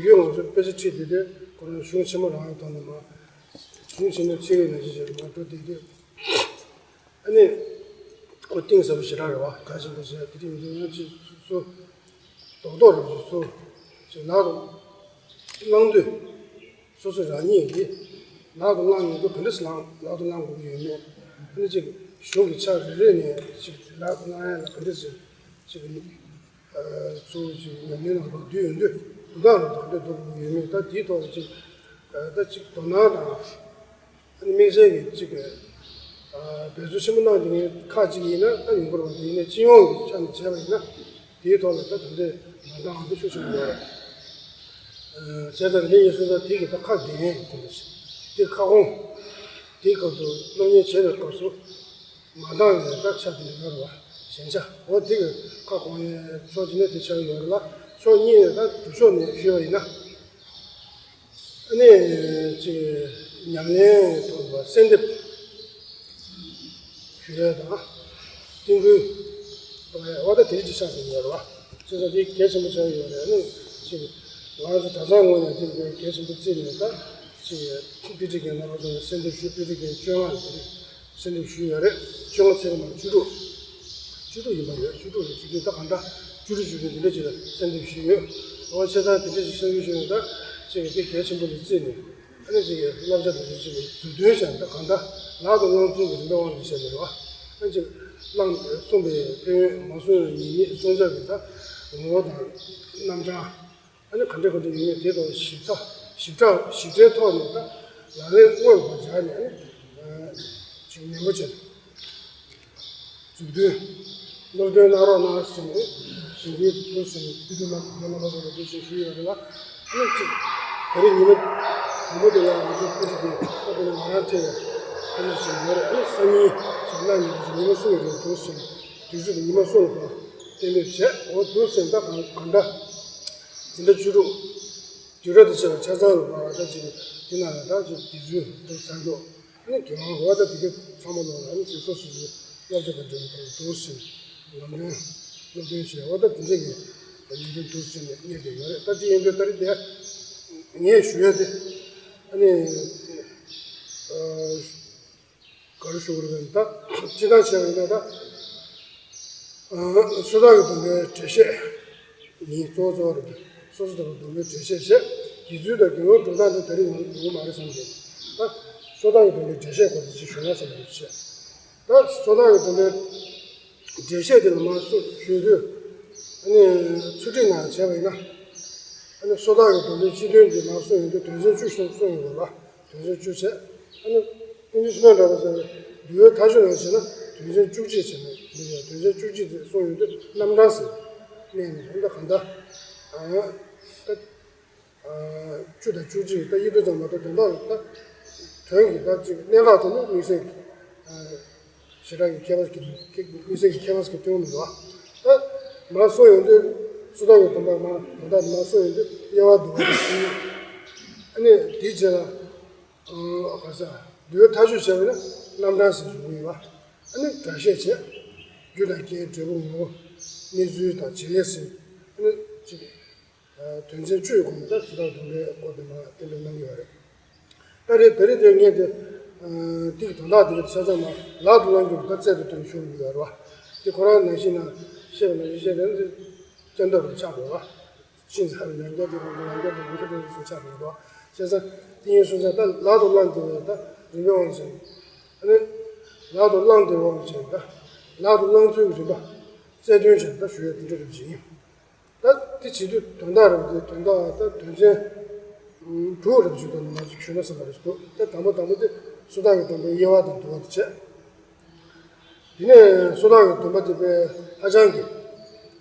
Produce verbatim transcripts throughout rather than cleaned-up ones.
ཡོད། ང་ཚོ་དཔེ་ཆ་ཁྲིད་བསྡད་དུས་ཁོ་རང་གཞུང་ཆེན་མོ་རང་ཡང་ཐོག་ནས་མ། གཞུང་ཆེན་མོའི་ཚིག་རིས་ནང་བཞིན་བྱས་མ་འགྲོ་བསྡད་དུས། ཨ་ནི། ཁོ་གཏིང་ཟབ་པོ་ཞེ་དྲག་རེད་བ། གལ་ཆེན་པོ་ཞེ་དྲག་དེ་འདྲ་ཡིན་དུས་ང་ཚོས་སོ་སོ་རྡོག་རྡོག་རེ་བཞིན་སོ་སོ་ལག་ཏུ་བླང་དུས། སོ་སོ་རང་ཉིད་ཀྱིས་ལག་ཏུ་བླངས་ཡོང་དུས་ག་འདྲ་སེ་ལག་ལག་ཏུ་བླང་དགོས་ཀྱི་ཡོད་མེད། ཨ་ནི་ཅིག་གཞུང་གི་ཕྱག་རེ་རེ་ནས་ཅིག་ལག་ཏུ་བླང་ཡ་ལ་ག་འདྲ་སེ་ཅིག་ཚུར་ཅིག་ཉམས་ལེན་ནང་ལོག་བསྡུས་ཡོང་དུས་འདུག་སྟངས་ལ་ག་འདྲ་འདུག་དགོས་ཀྱི་ཡོད་མེད། ད་དེའི་ཐོག་ལ་ཅིག་ད་ཅིག་དོ་སྣང་དང་། ཨ་ནི་དམིགས་བསལ་གྱི་གཅིག་གི་འབད་རྩོལ་ཆེན་པོ་གནང་དེ་ངས་ཁག་ཅིག་ཡིན་ན་ད་ཡིན་དགོས་རེད་པ། དེ་ཡིན་ནའི་སྤྱི་ཡོངས་ཀྱི་ཆ་ནས་བྱས་པ་ཡིན་ན་དེའི་ཐོག་ལ་ད་ད་ལྟའི་མ་འདང་བ་འདི་ཤུགས་ཆེན་པོ་ཡོད་རེད། བྱས་ཙང་དེ་ཡིན་སོང་ཙང་དེ་གི་ད་ཁག་འདི་ཡིན་ཟེར་ན་དེ་ཁ་སྐོང་དེའི་སྐབས་སུ་སློབ་གཉེར་བྱེད་པའི་སྐབས་སུ་མ་འདང་བའི་ད་ཆ་དེ་འདྲ་ཡོད་རེད་པ། ཞན་ཆ་འོ་དེ་གི་ཁ་སྐོང་ཡས་ཕྱོགས་གཅིག་ནས་དེ་ཆགས་ཡོད་རེད་ལ། ཕྱོགས་གཉིས་ནས་ད་སྒྲུབ་ཕྱོགས་ནས་ཞུས་པ་ཡིན་ན། ཨ་ནི་ཅིག་ཉམས་ལེན་ཐོག་ལ་གསལ་འདེབས་ཞུ་ཡས་དང་། རྟིང་སྐུལ་གཏོང་ཡས་འོ་ད་དེ་རིགས་ཅིག་ཆགས་ཀྱི་ཡོད་རེད་བ། བྱས་ཙང་དེ་གལ་ཆེན་པོ་ཆགས་ཡོད་རེད། ཨ་ནི་ཅིག་ང་རང་ཚོ་གྲྭ་ཚང་ངོས་ནས་དེ་འདྲའི་གལ་ཆེན་པོ་བརྩིས་ནས་ད་ཅིག་དཔེ་ཁྲིད་མཁན་རྣམ་པ་ཚོ་ལ་གསལ་འདེབས་ཞུ། དཔེ་ཁྲིད་མཁན་བཅོ་ལྔ་ལ་དེ་རིགས་གསལ་འདེབས་ཞུས་ཡོད་རེད། བཅོ་ལྔ་ཚེག་མ་བཅུ་དྲུག་བཅུ་དྲུག་ཡིན་པ་ཡོད། བཅུ་དྲུག་རེད། བཅུ་དྲུག་ད་གང་ལྟར་བཅུ་དྲུག་བཅུ་དྲུག་འདི་འདྲ་ཅིག་ལ་གསལ་འདེབས་ཞུས་ཡོད། འོ་བྱས་ཙང་དེ་འདྲ་ཅིག་གསལ་འདེབས་ཞུས་ཡོད། ད་ཅིག་དེ་གལ་ཆེན་པོ་ལ་བརྩིས་ནས་ཨ་ནི་ཅིག་བསླབ་བྱ་དེ་ཚོ་ཅིག་མཛུབ་སྟོན་བྱས། ད་གང་ལྟར་ལག་ཏུ་བླང་ཚུལ་གྱི་རིམ་པའི་དབང་དུ་བྱས་ནས་རེད་བ། ཨ་ཅིག་བླངས་གསུངས་པའི་ཕན་ཡོན་མ་གསུངས་པའི་ཉེས་དམིགས་གསུང་བྱ་གི་ད་ངོ་བོ་དང་རྣམ་གྲངས། ཨ་ནི་ག་འདྲ་ག་འདྲ་ཡིན་མིན་དེ་དང་ཞིབ་ཚགས་ཞིབ་ཕྲ་ཞིབ་ཕྲའི་ཐོག་ནས་ད་ལག་ལེན་དངོས་སུ་སྦྱར་ནས་ཨ་ནི་ཅིག་ནན་པོ་བྱས་མཛུབ་སྟོན་སློབ་སྟོན་གནང་རོགས་གནང་ཟེར་ནས་ཞིང་ཁའི་འདུག་ཟེར་ནས་དེ་དུས་མ་དེ་ལ་མ་སོང་བ་འདུག་ཟེར་ཞུས་ཡོད་རེད་ལ། ཨ་ནི་ཅིག་ད་རེས་ཉི་མ་དང་པོ་དེ་ལ་ང་ཚོ་སྐུ་མཁྱེན་དེ་ད་དེ་ནས་ང་རང་ཐད་ཀར་ཁ་ཤས་ཤིག་ཡོད་རེད། ཨ་ནི་སང་ཉིན་ཞིག་གནངས་ཉིན་ཞིག་ཉི་མ་གསུམ་རེད་འདུག་ཟེར་ནས་དུས་ཚོད་དེ་ཉི་མ་གསུམ་ལ་གཏན་འབེབས་བྱས། འོ་འདུག་ཟེར་ད་གང་གང་འདྲ་འཛིན་གྲྭ་བཅུ་དྲུག་དུས་རབས་དེ་ཆེ་བ་ཆ་ཚང་ལ་མ་ད་ཅིག་དེ་ན་ད་ཅིག་དེ་ཚོའི་འདུག་ཚང་ཀྱོག་ཨ་ནི་དགེ་བ་འོ་ད་དེ་ག་ཚང་མ་ལོག་ཨ་ནི་ཅིག་སོ་སོ་སོའི་བསླབ་བྱ་དང་འབྲེལ་བའི་ཐོག་འདུག་ཟེར་ལམ་སྟོན་སློབ་སྟོན་བྱས། འོ་ད་དེ་འདྲ་གི་ལས་དོན་འདུག་ཟེར་ནས་གཉེར་བསྡད་ཡོད་རེད། ད་དེ་ཡིན་དུས་ད་རེས་དེ་ངས་ཞུ་ཡ་དེ་ཨ་ནི། ག་རེ་ཞུ་དགོས་རེད་ད། སྤྱིར་བཏང་བྱས་པ་ཡིན་ན་ད། ཨ་སོ་ཐར་གྱི་སྡོམ་པའི་འགྲེལ་བཤད་ཡིན། གཙོ་བོ་གཙོ་བོ་རེད། སོ་སོ་ཐར་པའི་སྡོམ་པའི་འགྲེལ་བཤད་བྱས། དགེ་ཚུལ་དང་དགེ་སློང་སྒྲུབ་སྟངས་དེ་ད་རེས་ཡོང་ཡོང་གི་མ་རེད་བསམ་གྱི། ད་སོ་ཐར་གྱི་སྡོམ་པའི་འགྲེལ་བཤད་སྐོར་དེ་ཅིག་ཞུ་ན་བསམ་གྱི་བྱས། ད་སོ་ཐར་གྱི་སྡོམ་པའི་འགྲེལ་བཤད་དེ་ལ་མར་སོ་ཞུ་དུས། ཨ་ནི་ཚུལ་ཁྲིམས་ནང་བྱས་པ་ཡིན་ན། ཨ་ནི་སོ་ཐར་གྱི་སྡོམ་པའི་སྤྱི་དོན་དེ་མར་གསུངས་ཡོང་དུས་དོན་ཚན་བཅུ་གསུངས་གསུངས་ཡོང་དགོས་ལ། དོན་ཚན་བཅུ་བྱས། ཨ་ནི་ཏིང་འཛིན་ཕྱི་ནང་འདྲ་བ་ཟེར་བའི་འདུལ་བའི་མཐའ་དཔྱོད་ནང་བྱས་ན་དོན་ཚན་བཅུ་གཅིག་བྱས་ནས་འདི་ཡང་དོན་ཚན་བཅུ་གཅིག་དེ་གསུངས་ཡོང་དུས་རྣམ་གྲངས་ཟེར་གནས་ནས་ད་གང་ལྟར་ཨ་ད་བཅུ་དང་བཅུ་གཅིག་ད་དབྱེ་བསྡུ་ཙམ་མ་གཏོགས་དོན་དག་ལ་ད་དོན་གྱི་ད་ཅིག་གནད་འགག་དེ་ནི་དམིགས་བསལ་གྱི་ཞེ་དྲག་གི་ཁྱད་པར་གྱི་དམིགས་བསལ་གྱི་ཁྱད་པར་གྱི་སྟོན་མི་འདུག་ད་མར་གསུངས་ཡོང་དུས་སོ་ཐར་གྱི་སྡོམ་པ་མར་དོན་དག་དེ་མར་གསུངས་ཡོང་དུས་དབྱེ་བ་བསྡུ་བ་དང་གསུམ། ཨ་ནི་དེའི་རྗེས་ལ། ཨ་ག་ས། འདུལ་བའི་མཐའ་དཔྱོད་བྱས་པ་ན་རྣམ་གྲངས་ཟེར་ཞུ་གི་ཡོད་པ། ཨ་ནི་སྒྲ་བཤད་བྱས། རྒྱུ་དང་རྐྱེན་འབྲས་བུ་ངོ་བོ། གནས་ཚུལ་དང་བྱེད་ལས་ཟེར། ཨ་ནི་གཅིག་ཨ་དོན་ཚན་བཅུ་ཡི་སྒོ་ནས་ད་སོ་ཐར་སྡོམ་པའི་སྐོར་དེ་མར་གཏན་འབེབས་གནང་གི་ཡོད་རེད། ད་རེས་ད་རེས་དེ་ངས་དེ་ཨ་དེ་གི་དོན་དག་དེ་གི་ཆ་ཚང་མ་ལག་ཏུ་བླང་རྒྱུ་ད་རྩལ་དུ་བཏོན་ནས་ཞུ་གི་ཡོད་རེད་བ། དེ་ཁོ་རང་ནང་བཞིན་ན་བཤད་པ་ནང་བཞིན་བཤད་ན་དེ་སྐྱོན་ཐབས་ཆགས་འགྲོ་བ། ཤིང་ཚར་ཡང་བསྐྱར་དུ་རང་དུ་ཡང་བསྐྱར་དུ་རང་བསྐྱར་དུ་སུ་ཆགས་འགྲོ་བ། བྱས་ཙང་ཏིང་ངེ་འཛིན་ད་ལག་ཏུ་བླངས་ཏེ་ད་རིམ་པས་དབང་ཞིང་། ཨ་ནི་ལག་ཏུ་བླངས་ཏེ་དབང་ཞིང་ད་ལག་ཏུ་བླངས་ཚུལ་གྱི་རིམ་པ་རྩལ་འདོན་ཞིང་ད་ཞུ་ཡ་དེ་འདྲ་རེད་ཅིང་། ད་དེ་བྱེད་དུས་དོན་དག་རབ་ཀྱི་དོན་དག་ད་དོན་ཚན་དྲུག་རབ་ཞུ་དོན་མ་ཞིག་ཞུ་ན་བསམ་པ་རེད་འདུག་ད་དང་པོ་དང་པོ་དེ་སོ་ཐར་གྱི་སྡོམ་པའི་དབྱེ་བ་དང་བསྡུ་བ་དེ་བྱས། དེ་ནས་སོ་ཐར་གྱི་སྡོམ་པ་དེ་དཔེ་ཧ་ཅང་གི་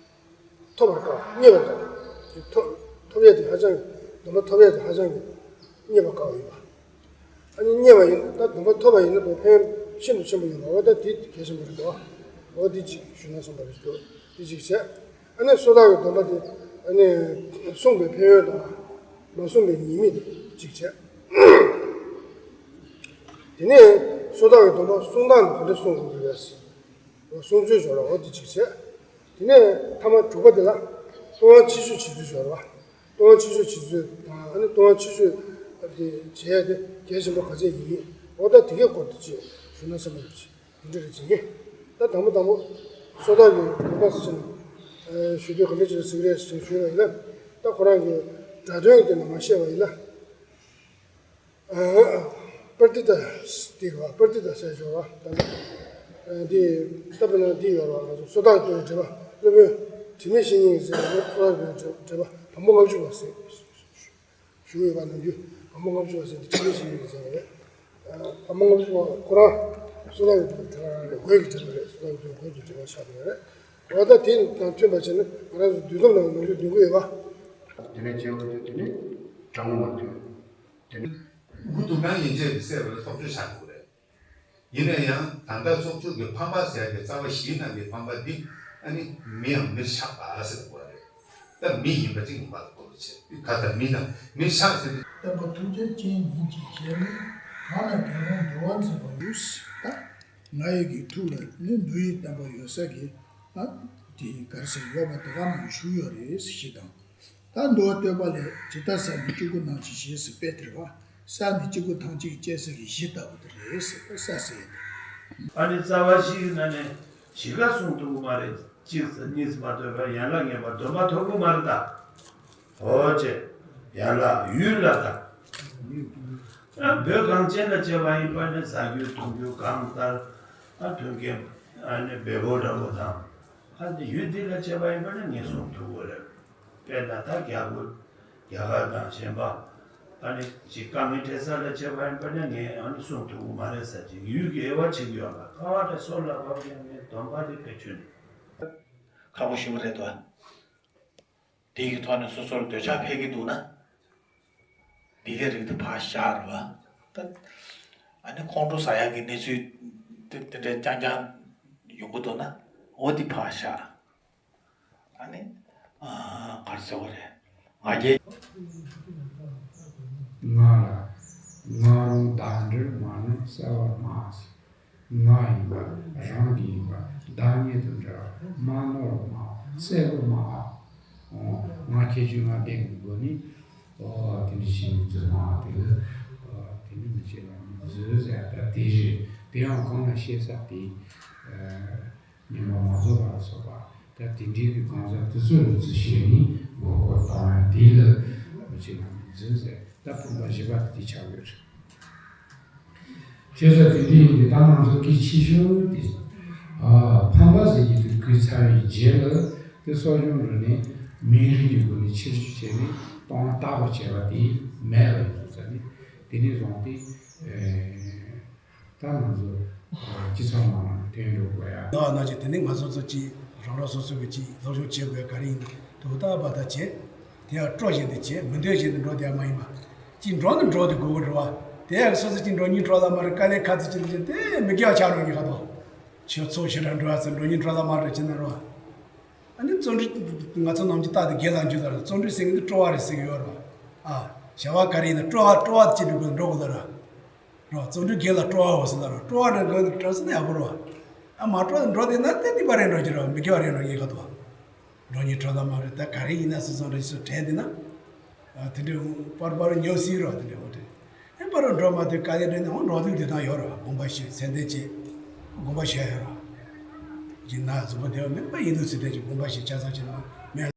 ཐོབ་པར་དཀའ་བ། རྙེད་པར་དཀའ་བ། ཐོབ་ཐོབ་ཡས་དེ་ཧ་ཅང་གི་སྡོམ་པ་ཐོབ་ཡས་དེ་ཧ་ཅང་གི་རྙེད་པར་དཀའ་བ་ཡིན་པ། ཨ་ནི་རྙེད་པ་ཡིན་ན་ད་སྡོམ་པ་ཐོབ་པ་ཡིན་ན་དཔེ་ཕན་ཤིན་ཏུ་ཆེན་པོ་ཡིན་པ། འོ་ད་དེ་གལ་ཆེན་པོ་རེད་དོ། འོ་དེ་གཅིག་ཞུ་ན་བསམ་པ་རེད་འདུག་དེ་གཅིག་བྱས། ཨ་ནི་སོ་ཐར་གྱི་སྡོམ་པ་དེ་ཨ་ནི་གསུངས་པའི་ཕན་ཡོན་དང་མ་གསུངས་པའི་ཉེས་དམིགས་དེ་གཅིག་བྱས། དེ་ནས་སོ་ཐར་གྱི་སྡོམ་པ་གསུང་སྟངས་དེ་ག་འདྲ་གསུང་དགོས་ཀྱི་རེད། གསུང་ཚུལ་སྦྱོར་བ་འོ་དེ་གཅིག་བྱས། དེ་ནས་ཐ་མ་དྲུག་པ་དེ་ལ་ལྟུང་བ་ཕྱིར་བཅོས་བྱེད་ཚུལ་སྦྱོར་བ། ལྟུང་བ་ཆེ་ཤོས་བྱེད་ཚུལ་དང་ཨ་ནི་ལྟུང་བ་ཆེ་ཤོས་དེ་བྱེད་ཡ་དེ་གལ་ཆེན་པོ་ག་ཚད་ཡིན། འོ་ད་དེ་གའི་སྐོར་དུ་ཅིག་ཞུ་ན་བསམ་པ་ཡོད་ཅིག་དེ་འདྲ་རེ་བྱེད་ཀྱི། ད་དང་པོ་དང་པོ་བསོད་བདག་གི་དགོངས་པ་ཟེར་ནས་ཞུ་དུས་ག་འདྲ་ཅིག་ཟེར་གི་རེད་ཟེར་ཞུས་པ་ཡིན་ན། ད་ཁོ་རང་གི་སྒྲ་དོན་གྱི་སྟེང་ནས་མར་བཤད་པ་ཡིན་ན། པར་ཏི་ཏ་སྟེ་བ། པར་ཏི་ཏ་ཟེར་ཞོར་བ་ད་ལྟ་འདི་ལྟ་བུ་ན་འདི་ཡོད་ར། ང་ཚོ་བསོད་བདག་གི་འགྲེལ་པ། སློབ་དཔོན་དྲི་མེད་བཤེས་གཉེན་ཟེར་བ་བསོད་བདག་གི་འགྲེལ་པ་བམ་པོ་ལྔ་བཅུ་པ་ཟེར་ཞུ་ཡོད་པ་ནང་བཞིན། བམ་པོ་ལྔ་བཅུ་པ་ཟེར་དེ་དྲི་མེད་བཤེས་གཉེན་ཟེར་བ་རེད། བམ་པོ་ལྔ་བཅུ་པ་ཁོ་རང་བསོད་བདག་གི་འགྲེལ་པ་རང་རེད། འགོས་ཀྱི་འགྲེལ་པ་རེད། བསོད་བདག་གི་འགོས་ཀྱི་འགྲེལ་པ་ཆགས་པ་རེད། འོ་ད་དེ་དང་མཐུན་པ་བྱས་ན་ང་རང་ཚོ་འདུལ་ཁམས་ནང་ནང་བཞིན་འདུལ་གྱི་ཡོད་པ། དེ་ནས་སྐྱེ་བོ་དེ་དེ་ནི་དགྲ་བོ་མ་ཐུལ། དེ་ནི་མགོ་དུང་སྒང་ཡན་ཆད་ཀྱི་སྲེད་པ་ལ་སྲོག་གཅོད་བྱ་དགོས་རེད། ཡིན་ན་ཡང་ད་ལྟ་སྲོག་གཅོད་ཀྱི་ཕམ་པ་ཟེར་ཡ་གི་རྩ་བ་བཞིའི་ནང་གི་ཕམ་པ་འདི་ཨ་ནི་མི་ཡང་མིར་ཆགས་པ་ཟེར་དགོས་རེད། ད་མི་ཡིན་པ་ཅིག་ཡིན་པ་ལ་གོ་རུ་བྱེད། ད་ལྟ་མི་དང་མིར་ཆགས་ཟེར་དུས། བསྟན་པ་ཐུགས་རྗེ་ཅན་ཉིད་ཀྱི་ཞལ་ནས། གང་ན་དགེ་སློང་འགྲོ་བ་འཛིན་པ་ཡོད། ད་ང་ཡི་གི་ཐུགས་ལ་ནི་འདུལ་བའི་བསྟན་པ་ཡོད་ས་གི་ཨ་དེ་ག་རེ་ཟེར་ཡོད་པ་དེ་ག་ནང་བཞུགས་ཡོད་རེད་ཞེས་དང་། ད་འདུལ་བ་བསྟོད་པ་ལས་ཇི་ལྟར་ས་ནི་སྐྱེ་དགུ་སྣང་བྱེད་ཞེས་སུ་དཔེ་དེར་བ། ས་ནི་སྐྱེ་དགུ་ཐམས་ཅད་སྐྱེ་ས་གི་གཞི་ལྟ་བུ་དེ་རེད་ཟེར་བ་ས་ཟེར་ཡ་དེ། ཨ་ནི་རྩ་བ་བཞི་གི་ནང་ནས་བཞི་ཀ་གསུང་ཐུབ་ཀྱི་མ་རེད། གཅིག་ཙམ་གཉིས་ཙམ་མ་གཏོགས་པའི་ཡན་ལག་ངེས་པ་སྡོམ་པ་ཐོབ་ཀྱི་མ་རེད་ད། འོ་ཅེ། ཡན་ལག་ཡུལ་ལ་དང་། ཡང་བོད་གངས་ཅན་ལ་བྱས་པ་ཡིན་པ་ནི་བཟའ་རྒྱུ་འཐུང་རྒྱུ་གང་ལྟར། ཨ་མཐུན་རྐྱེན་ཨ་ནི་འབེལ་པོ་འདྲ་པོ་དང་། ཨ་འདི་ཡུལ་འདི་ལ་བྱས་པ་ཡིན་པ་ནི་ངས་གསུང་ཐུབ་ཀྱི་རེད། དཔེར་ན་ད་རྒྱ་བོད་རྒྱ་གར་དང་གཞན་པ། ཨ་ནི་ཅིག་དཀའ་ངལ་འཕྲད་ས་ལ་བྱས་པ་ཡིན་པ་ནི་ངས་ཨ་ནི་གསུང་ཐུབ་ཀྱི་མ་རེད་ཟེར་ཅིག་ཡུལ་གྱི་དབྱེ་བ་ཕྱེ་གི་ཡོད་པ། ཁ་བ་དང་སོ་ལ་བབ་ཀྱང་ངས་སྡོམ་པ་དེ་བེད་སྤྱོད་ནས། ཁག་པོ་ཞེ་པོ་རེད་དོ། དེ་གི་ཐོག་ནས་སོ་སོར་འདོད་ཆགས་འཕེལ་གྱི་འདུག་ན། འདི་གའི་རིགས་དེ་ཕར་བཞག་རེད་བ། ད་ཨ་ནི་ཁོང་ཁྲོ་ཟ་ཡག་གི་གནས་ཚུལ་དེ་དེ་འདྲ་རྐྱང་རྐྱང་ཡོང་གི་འདུག་ན། འོ་འདི་ཕར་བཞག་ཨ་ནི་ཨ་ག་རེ་ཟེར་བ་རེད། ང་རྒྱལ། ང་ལ་ང་རང་བདག་འདྲར་མ་ནོར་གསལ་བར་སྨྲ། ང་ཡིན་པ་རང་གི་ཡིན་པ་བདག་ཉིད་དུ་འདྲ་བར་མ་ནོར་བར་སྨྲ། གསལ་པོར་སྨྲ། ང་ཁྱད་ཆོས་ལྔ་ལྡན་གྱི་སྒོ་ནས། ཨོ་དེ་འདྲ་ཞིག་ནས་རྫུན་མ་དེ་ལ་ཨོ་དེ་འདྲ་མི་བྱེད་ལ་རྫུན་ཟེར་ད་དེ་རེད། དེ་ཡང་གང་ལ་ཤེས་ས་དེ་ཉམས་པ་མ་རྫོགས་པ་ལ་སོགས་པ། ད་དེ་འདྲའི་གི་གང་ཟག་དེ་ཚོ་ལ་རྫུན་བཤད་ནས་མགོ་སྐོར་བཏང་ཡ་དེ་ལ་མི་བྱེད་ལ་རྫུན་ཟེར། ད་ཕུང་པོ་བཞི་པ་དེ་ཆགས་ཡོད་རེད། བྱས་ཙང་དེ་འདྲ་ཡིན་དུས་ད་ང་ཚོ་གལ་ཆེ་ཤོས་དེ། ཨ་ཕམ་པ་ཟེར་གྱི་དེ་བརྐུས་ཚར་བའི་རྗེས་ལ་དེ་གསོ་སྦྱོང་འགྲོ་ནས་མིང་རིགས་ཀྱི་སྒོ་ནས་ཕྱིར་བཅོས་བྱས་ནས་སྟོང་བཏགས་པར་བྱས་པ་དེ་མེད་པ་ཡིན་དུས་ཙང་ནས་དེ་ནས་བཟུང་སྟེ་ཨེ་ད་ང་ཚོ་སྤྱི་ཚོགས་ནང་ལ་ཐོན་འགྲོ་དགོས་ཡ། ད་ནང་བཞིན་དེ་ནས་ང་ཚོ་ཚོ་གཅིག་རང་རང་སོ་སོ་གི་གཅིག་སློབ་སྦྱོང་བྱེད་དགོས་ག་རེ་ཡིན་ན་དུ་ད་བ་ད་བྱེད། དེ་ཡང་སྤྲོ་བཞིན་དུ་བྱེད། མི་འདོད་བཞིན་དུ་འགྲོ་བསྡད་མ་ཡིན་པ། གཅིག་འགྲོ་ནི་འགྲོ་དེ་དགོས་དགོས་འགྲོ་བ། དེ་ཡང་སོ་སོ་གཅིག་འགྲོ་གཉིས་འགྲོ་ལ་མ་རེད། དཀའ་ལས་ཁ་ཚིག་ཅིག་ལ་ཅིག་དེ་མི་དགེ་བ་ཆགས་འགྲོ་གི་ཁ་དོག་ཆོས་ཚོགས་ཞེ་དྲག་འགྲོ་ཡ་ཚོ་འགྲོ་གཉིས་འགྲོ་ལ་མ་འགྲོ་ཅི་ན་རོ། ཨ་ནི་བརྩོན་འགྲུས་ང་ཚོ་ནམ་གྱི་རྟག་ཏུ་དགེ་ལ་འཇུག་ལ་རེད། བརྩོན་འགྲུས་ཟེར་མཁན་དེ་སྤྲོ་བ་རེད་ཟེར་གི་ཡོད་རེད་བ། ཨ། བྱ་བ་ག་རེ་ཡིན་ན་སྤྲོ་བ་སྤྲོ་བ་ཅིག་འགྲོ་དགོས་འགྲོ་དགོས་ལ་ར། རོ། བརྩོན་འགྲུས་དགེ་ལ་སྤྲོ་བའོ་ཟེར་ལ་རོ། སྤྲོ་བ་འདྲ་དགོས་འདྲ་ཟེར་ན་ཡག་པོ་རོ། ཨ་མ་སྤྲོ་འགྲོ་དེ་ན་དེ་སྡིག་པ་རེད་འགྲོ་གི་རོ། མི་དགེ་བ་རེད་འགྲོ་གི་ཁ་དོག་འགྲོ་གཉིས་འགྲོ་ལ་མ་རེད། ད་ག་རེ་ཡིན་ན་སོ་སོ་འདྲ་ཞིག་སོ་དྲན་དེ་ན། ཨ་དེ་འདྲའི་པར་པར་ཉོ་སྲིད་རོ། དེ་འདྲའི་འོ་དེ། ཨེ་པར་འགྲོ་མ་དེ་དཀའ་ལས་འདྲེན་ནས་འོ་འགྲོ་དུས་དེ་དང་ཡོད་རོ། དགོངས་པ་བཞེས་ཚད་ལྡན་བྱེད། དགོངས་པ་བཞེས་ཡོད་རོ། ཡིན་ན་གཟུགས་པོ་བདེ་བ་མེད་པ་ཡིན་དུས་ཚེ་དེ་ཅིག་དགོངས་པ་བཞེས་ཆ་ཚང་བྱེད་ན་མེད།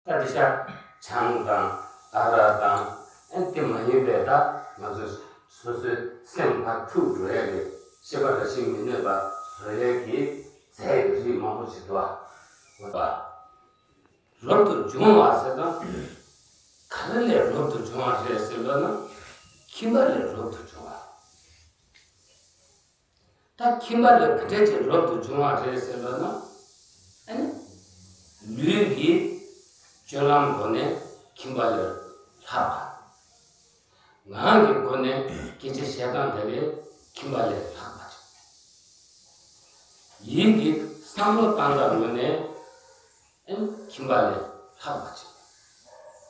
ད་དེ་ཤ་ཆང་དང་ཨ་རག་དང་ཨེ་དེ་མ་ཡིན་པའི་ད་ང་ཚོ་སོ་སོའི་སེམས་ཕར་འཁྲུག་འགྲོ་ཡ་གི་ཤེས་པ་ར་ཤེས་མི་ནུས་པ་བཟོ་ཡ་གི་རྫས་ཀྱི་རིགས་མང་པོ་ཞིག་འདུག་ཨ། རབ་ཏུ་བྱུང་བ་ཟེར་ཙང་ག་རེ་ལས་རབ་ཏུ་བྱུང་བ་རེད་ཟེར་ལབ་ན་ཁྱིམ་པ་ལས་རབ་ཏུ་བྱུང་བ། ད་ཁྱིམ་པ་ལས་ག་འདྲས་ཀྱི་རབ་ཏུ་བྱུང་བ་རེད་ཟེར་ལབ་ན། ཨ་ནི། ལུས་ཀྱི་སྤྱོད་ལམ་སྒོ་ནས་ཁྱིམ་པ་ལས་ལྷག་པ། ངག་གི་སྒོ་ནས་སྐད་ཆ་བཤད་སྟངས་དེ་ལས་ཁྱིམ་པ་ལས་ལྷག་པ་ཞིག་ཡིད་ཀྱི་བསམ་བློ་བཏང་སྟངས་ངོས་ནས་ཨ་ནི་ཁྱིམ་པ་ལས་ལྷག་པ་ཞིག་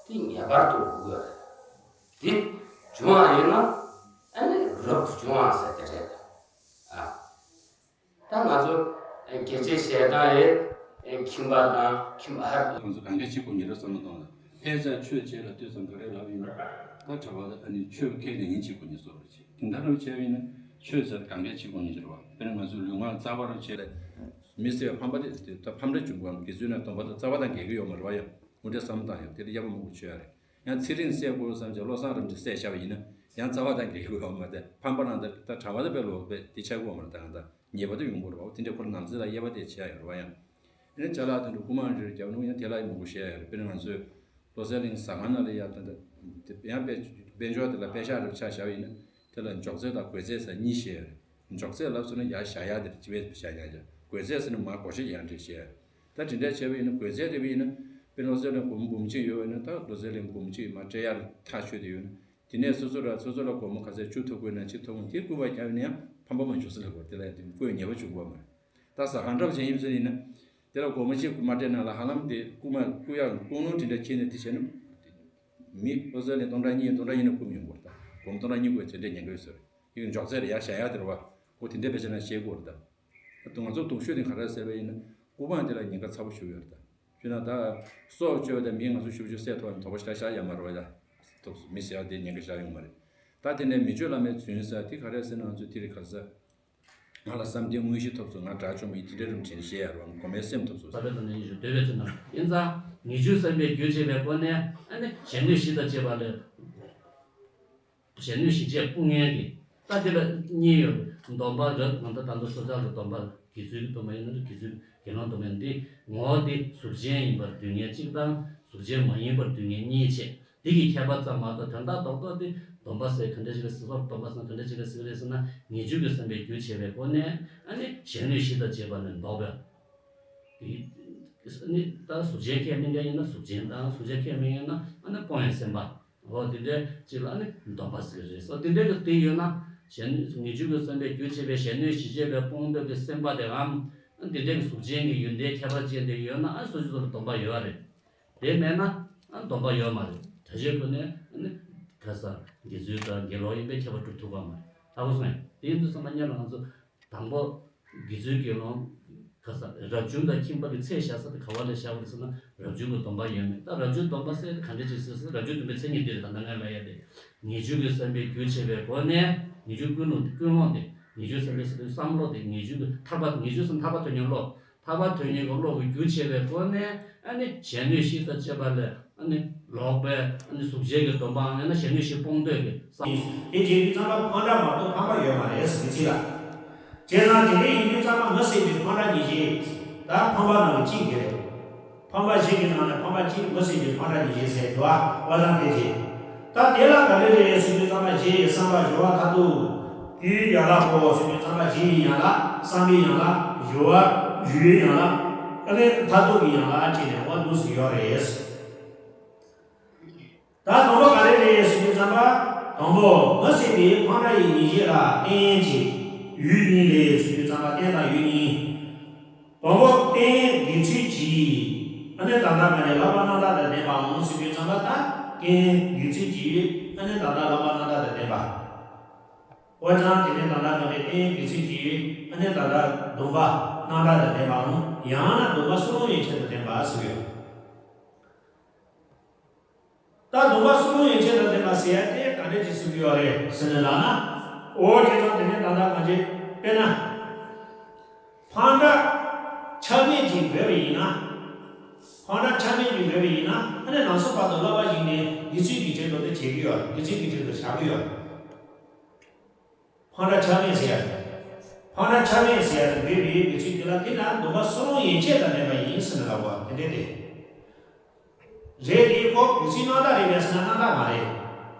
དེ་ངེས་པར་དུ་དགོས་ཀྱི་ཡོད་རེད། དེ་བྱུང་བ་ཡིན་ན་ཨ་ནི་རབ་ཏུ་བྱུང་བ་ཟེར་དེ་རེད། ཨ། ད་ང་ཚོ་སྐད་ཆ་བཤད་སྟངས་ཡིན། ཁྱིམ་པ་དང་ཁྱིམ་ཨ་ཧར། ང་ཚོ་གང་ག་བྱེད་དགོས་ཉེ་ར་བསམ་བློ་གཏོང་ལ། ཕལ་ཆེར་ཆོས་བྱེད་ལ་ལྟོས་ཙང་ག་རེ་ལབ་ཡིན་ན། ད་གྲྭ་པ་ད་ཨ་ནི་ཆོས་ཁས་ལེན་ཡིན་བྱེད་དགོས་ཉེ་བཟོ་ར་བྱེད། དེ་འདྲ་རུ་བྱས་པ་ཡིན་ན་ཆོས་བྱེད་གང་ག་བྱེད་དགོས་ཉེ་རེད་བ། དཔེར་ན་ང་ཚོ་ལུས་ངག་རྩ་བ་རུ་བྱེད་ལ། མི་ཟེར་བ་ཕམ་པ་དེ་ད་ཕམ་འདྲ་བྱུང་བ་དགེ་ཚུལ་ན་སྡོམ་པ་དང་རྩ་བ་དང་འགལ་གྱི་ཡོད་མ་རེད་བ་ཡང་། འོ་འདྲ་བསམ་བློ་བཏང་ཡོད། དེ་ལ་དབྱེ་བ་མང་པོ་ཆོད་ཡ་རེད། ཡང་ཚེ་རིང་བསད་དགོས་བསམ་བྱས་བློ་བཟང་རིན་པོ་ཆེ་བསད་བཞག་པ་ཡིན་ན་ཡང་རྩ་བ་དང་འགལ་གྱི་ཡོད་མ་རེད། ཕམ་པ་རང་ད་ད་གྲྭ་པ་ད་དཔེ་ལོག་པས་དེ་ཆགས་ཀྱི་ཡོད་མ་རེད། ད་ད་ཉེས་པ་ད་ཡོང་གི་རེད་བ། དེ་འདྲ་ཁོ་ནམ་ཚེ་ལ་དབྱེ་བ་དེ་བྱས་ཡོད་རེད་བ་ཡང་། ཨ་ནི་ཅ་ལག་དེ་འདྲ་རྐུ་མ་རེ་རེ་རྒྱབ་ནས་ཡང་དེ་ལ་ཡང་མང་པོ་བཤད་ཡོད་རེད། དཔེར་ན་ང་ཚོས་བློ་གསལ་གླིང་ཟ་ཁང་ནང་ལ་ཡ་ད་ད་ཡང་དཔེ་དཔེ་འཇོག་དེ་ལ་དཔེ་ཤག་རེ་ཆ་བཞག་པ་ཡིན་ན་དེ་ལ་འཇོག་རྫས་དང་གོས་རྫས་ཟེར་གཉིས་བཤད་ཡོད་རེད། འཇོག་རྫས་ལབ་སོང་ན་ཡར་བཞག་ཡ་དེ་རེད། ཅི་བས་བཞག་ཡ་ཡ། གོས་རྫས་ཟེར་ན་མར་སྒོ་ཕྱེ་ཡར་འདྲེན་བྱེད་ཡ། ད་དེ་འདྲ་བྱས་པ་ཡིན་ན་གོས་རྫས་རེད་པ་ཡིན་ན། དཔེར་ན་བློ་གསལ་གླིང་སྒོར་མོ་འབུམ་གཅིག་ཡོད་པ་ཡིན་ན་ད་བློ་གསལ་གླིང་འབུམ་གཅིག་མར་སྤྲད་ཡ་ལ་ཐག་ཆོད་དེ་ཡོད་ན། དེ་ནས་སོ་སོ་ལ་སོ་སོ་ལ་སྒོར་མོ་ག་ཚད་བཅུ་ཐོབ་དགོས་ན་གཅིག་ཐོབ་འོང་། དེ་རྐུ་བ་རྒྱབ་ཡིན་ན་ཡང་ཕམ་པ་མ་འཇོག་ས་ལ་གོ་དེ་ལ་ཡང་དེ་རྐུ་ཡ་ཉེས་པ་བྱུང་གི་ཡོད་མ་རེད། ད་ཟ་ཁང་འདྲ་བ་ཅན་ཡིན་ཟེར་ཡིན་ན། དེ་ལ་སྒོར་མོ་གཅིག་མ་སྤྲད་ན་ལ་ཧ་ལམ་དེ་རྐུ་མ་རྐུ་ཡ་ཀུན་སློང་དེ་འདྲ་ཁྱེར་ནས་དེ་བྱས་ན། མི་བློ་གསལ་གླིང་སྟོང་ཕྲག་གཉིས་སྟོང་ཕྲག་གཉིས་ནས་རྐུ་མི་ཡོང་གི་རེད། ད་སྒོར་མོ་སྟོང་ཕྲག་གཉིས་དགོས་ཚེ་འདྲ་ཉེན་ཁ་ཡོད་ས་རེད། ཡིན་འཇོག་རྫས་རེད་ཡ་བཞག་ཡ་དེ་རེད་བ། འོ་དེ་འདྲ་བེད་སྤྱོད་ན་ཤེས་དགོས་རེད་ད། ད་ང་ཚོ་སྡུག་ཤོས་དེ་ག་རེ་ཟེར་བ་ཡིན་ན་རྐུ་མ་དེ་ལ་ཉེན་ཁ་ཚ་པོ་ཞིག་ཡོད་རེད་ད། བྱས་ན་ད་སྲོག་གཅོད་པ་དང་མི་ང་ཚོ་ཞུ་ཞུ་བསད་ཐོག་ནས་དོགས་པ་ཞིག་བཞག་ཡ་མ་རེད་བ་ཡ། ཐོག་མི་ཟེར་ཡ་དེ་ཉེན་ཁ་བཞག་ཡོང་མ་རེད། ད་དེ་ནས་མི་ཆོས་བླ་མའི་རྫུན་ཟེར་དེ་ག་རེ་ཟེར་ན་ང་ཚོ་དེ་རིགས་ག་ཟེར། ང་ལ་བསམ་གཏན་དངོས་གཞི་ཐོབ་སོང་། ང་དགྲ་བཅོམ་ཡིན་དེ་འདྲའི་རིམ་བྱེད་བཤད་ཡ་རང་གོ་མའི་སེམས་ཐོབ་སོང་། བསམ་པའི་ཐོག་ནས་ཡིན་ཞུ་འདོད་པའི་ཚེ་ན་ཡིན་ཙང་ངེས་འབྱུང་བསམ་པའི་རྒྱུ་བྱེད་པའི་སྒོ་ནས་ཨ་ནི་གཞན་ལུས་ཞིག་དང་བཅས་པ་ལས། གཞན་ལུས་ཞིག་བཅས་སྤོང་ངན་གྱི། ད་དེ་ལ་གཉིས་ཡོད་རེད། སྡོམ་པ་རབ་ང་ཚོ་ད་ལྟ་སོ་སོ་ལ་སྡོམ་པ་དགེ་ཚུལ་གྱི་སྡོམ་པ་ཡིན་ན་དགེ་ཚུལ་དགེ་སློང་སྡོམ་པ་ཡིན་འདི་ངོ་བོ་འདི་གཟུགས་ཅན་ཡིན་པར་སྡུག་བསྔལ་གཅིག་དང་གཟུགས་ཅན་མ་ཡིན་པར་སྡུག་བསྔལ་གཉིས་བྱས། འདི་གི་ཁྱད་པར་ཙམ་མ་གཏོགས་དོན་དག་རྡོག་རྡོག་དེ་སྡོམ་པ་ཟེར་ག་འདྲ་ཞིག་ལ་ཟེར་སོགས་སྡོམ་པ་ཟེར་ག་འདྲ་ཞིག་ལ་ཟེར་གི་རེད་ཟེར་ན་ངེས་འབྱུང་གི་བསམ་པའི་རྒྱུ་བྱས་པའི་སྒོ་ནས་ཨ་ནི་གཞན་ལུས་ཞིག་དང་བཅས་པ་ལས་ལྡོག་པའི། དེ་ནི་ད་གཟུགས་ཅན་ཁས་ལེན་མཁན་ཡིན་ན་གཟུགས་ཅན་དང་གཟུགས་ཅན་ཁས་མི་ལེན་ན་ཨ་ནི་སྤོང་བའི་སེམས་པ། འོ་དེ་འདྲའི་ཅིག་ལ་ཨ་ནི་སྡོམ་པ་ཟེར་གི་རེད་སོ། དེ་འདྲའི་གི་དེ་ཡོད་ན་གཞན་ངེས་འབྱུང་གི་བསམ་པའི་རྒྱུ་བྱས་པའི་གཞན་ལུས་ཞིག་བཅས་པའི་སྤོང་འདོད་ཀྱི་སེམས་པ་དེའམ་ཨ་དེ་འདྲའི་གི་གཟུགས་ཅན་གྱི་ཡོན་ཏན་ཁྱད་པར་ཅན་དེ་ཡོད་ན་ཨ་སོ་སོ་སོ་ལ་སྡོམ་པ་ཡོད་རེད། དེ་མེད་ན་ཨ་སྡོམ་པ་ཡོད་མ་རེད། གྲྭ་ཆས་ཀུན་ནས་ཨ་ནི་ག་ས་དགེ་ཚུལ་དང་དགེ་སློང་ཡིན་པའི་ཁྱད་པར་སྒྲུབ་ཐུབ་པ་མ་རེད། ལྟ་བུ་སོང་ཡ་དེ་ཡིན་དུས་ཙམ་པ་སྔོན་ལ་ང་ཚོ། དང་པོ། དགེ་ཚུལ་དགེ་སློང་། ག་ས་རབ་བྱུང་དང་ཁྱིམ་པ་གི་ཚད་བཞག་ས་དེ་ག་བ་ལ་བཞག་པ་རེད་ཟེར་ན་རབ་བྱུང་གི་སྡོམ་པ་ཡོད་མེད། ད་རབ་བྱུང་སྡོམ་པ་ཟེར་ག་འདྲ་ཅིག་ཟེར་ཟེར་རབ་བྱུང་སྡོམ་པའི་མཚན་ཉིད་འདི་རེད། ད་ལྟ་ང་ལ་ཡ་དེ་ངེས་འབྱུང་གི་བསམ་པའི་རྒྱུ་བྱེད་པའི་སྒོ་ནས་ངེས་འབྱུང་ཀུན་སློང་ཀུན་སློང་དེ་ངེས་འབྱུང་བསམ་པའི་བསམ་བློ་དེ་ངེས་འབྱུང་གི་ཐར་པ་ངེས་འབྱུང་སམ་ཐར་པ་དོན་གཉེར་བློ། ཐར་པ་དོན་གཉེར་གྱི་བློ་གི་རྒྱུ་བྱེད་པའི་སྒོ་ནས་ཨ་ནི་གཞན་ལུས་ཤིག་དང་བཅས་པ་ལས་ཨ་ནི་ལོག་པའི་ཨ་ནི་གཟུགས་ཅན་གྱི་སྡོམ་པའམ་ཡང་ན་གཞན་ལུས་ཤིག་སྤོང་འདོད་ཀྱི་བསམ། དེ་བྱེད་དུས་ཙམ་པ་ཕང་འདྲ་མ་གཏོགས་ཕམ་པ་ཡོད་མ་རེད་ཟེར་གྱི་ལ། བྱས་ཙང་དེ་འདྲ་ཡིན་དུས་ཙམ་པ་མི་སྲིད་པའི་ཕང་འདྲ་གཉིས་ཤིག་ད་ཕམ་པ་ནང་གི་གཅིག་དེ་རེད། ཕམ་པ་བཞི་གི་ནང་ནས་ཕམ་པ་གཅིག་མི་སྲིད་པའི་ཕང་འདྲ་གཉིས་ཤིག་ཟེར་དུས་བ་བ་ཙང་དེ་བྱེད། ད་དེ་ལ་ག་རེ་རེད་ཟེར་དུས་ཙམ་པ་ཞེས་བསམ་པ་སྦྱོར་བ་མཐར་ཐུག་དེའི་ཡན་ལག་གོ་ཟེར་དུས་ཙམ་པ་ཞེས་ཡན་ལག་བསམ་པའི་ཡན་ལག་སྦྱོར་བ་སྦྱོར་བའི་ཡན་ལག་ཨ་ནི་མཐར་ཐུག་གི་ཡན་ལག་ཅེས་ནས་འོ་འདུག་སེ་ཡོད་རེད། ད་དང་པོ་ག་རེ་རེད་ཟེར་དུས་ཙམ་པ་དང་པོ་མི་སྲིད་པའི་ཕང་འདྲ་ཡི་ཉེས་བྱས་ལ་རྟེན་ཅིང་ཡུལ་གཉིས་ལས་ཟེར་དུས་ཙམ་པ་རྟེན་དང་ཡུལ་གཉིས། དང་པོ་རྟེན་དགེ་ཚུལ་གྱི། ཨ་ནི་ད་ལྟ་ག་ནས་བསླབ་པ་རྣམ་དག་དང་ལྡན་པའམ་ཟེར་དུས་ཙམ་པ་ད་རྟེན་དགེ་ཚུལ་གྱི། ཨ་ནི་ད་ལྟ་བསླབ་པ་རྣམ་དག་དང་ལྡན་པ། འོ་ཅང་དེ་ནས་ད་ལྟ་ག་ནས་རྟེན་དགེ་ཚུལ་གྱི། ཨ་ནི་ད་ལྟ་སྡོམ་པ་རྣམ་དག་དང་ལྡན་པའམ་ཡང་ན་སྡོམ་པ་གསུམ་ཡན་ཆད་དང་ལྡན་པ་ཟེར་ཡོད། ད་སྡོམ་པ་གསུམ་ཡན་ཆད་དང་ལྡན་པ་ཟེར་ཡ་དེ་ག་འདྲ་ཅིག་གསུང་གི་ཡོད་རེད་ཟེར་ནས་ལབ་ན། འོ་དེ་དང་དེ་ནས་ད་ལྟ་གང་ཅི་དཔེར་ན། ཕང་འདྲ་ཆ་མེད་ཅིག་འབད་བ་ཡིན་ན། ཕང་འདྲ་ཆ་མེད་ཅིག་འབད་བ་ཡིན་ན་ཨ་ནི་ནང་སོ་བར་དུ་བསླབ་པ་ཞིག་ནས་དགེ་ཚུལ་གྱི་ཆེད་དུ་དེ་བྱེད་ཀྱི་ཡོད། དགེ་ཚུལ་གྱི་ཆེད་དུ་བྱ་གི་ཡོད། ཕང་འདྲ་ཆ་མེད་ཟེར་ཡ་རེད། ཕང་འདྲ་ཆ་མེད་ཟེར་ཡ་རེད། འབད་བའི་དགེ་ཚུལ་དེ་ལ་དེ་ལ་སྡོམ་པ་གསུམ་ཡན་ཆད་དང་ལྡན་པ་ཡིན་ཟེར་ནས་ལབ་པ་དེ་འདྲ་དེ། རེད་དེ་ཁོ་དགེ་ཚུལ་རྣམ་དག་རེད་པས་ཟེར་ན་རྣམ་དག་མ་རེད།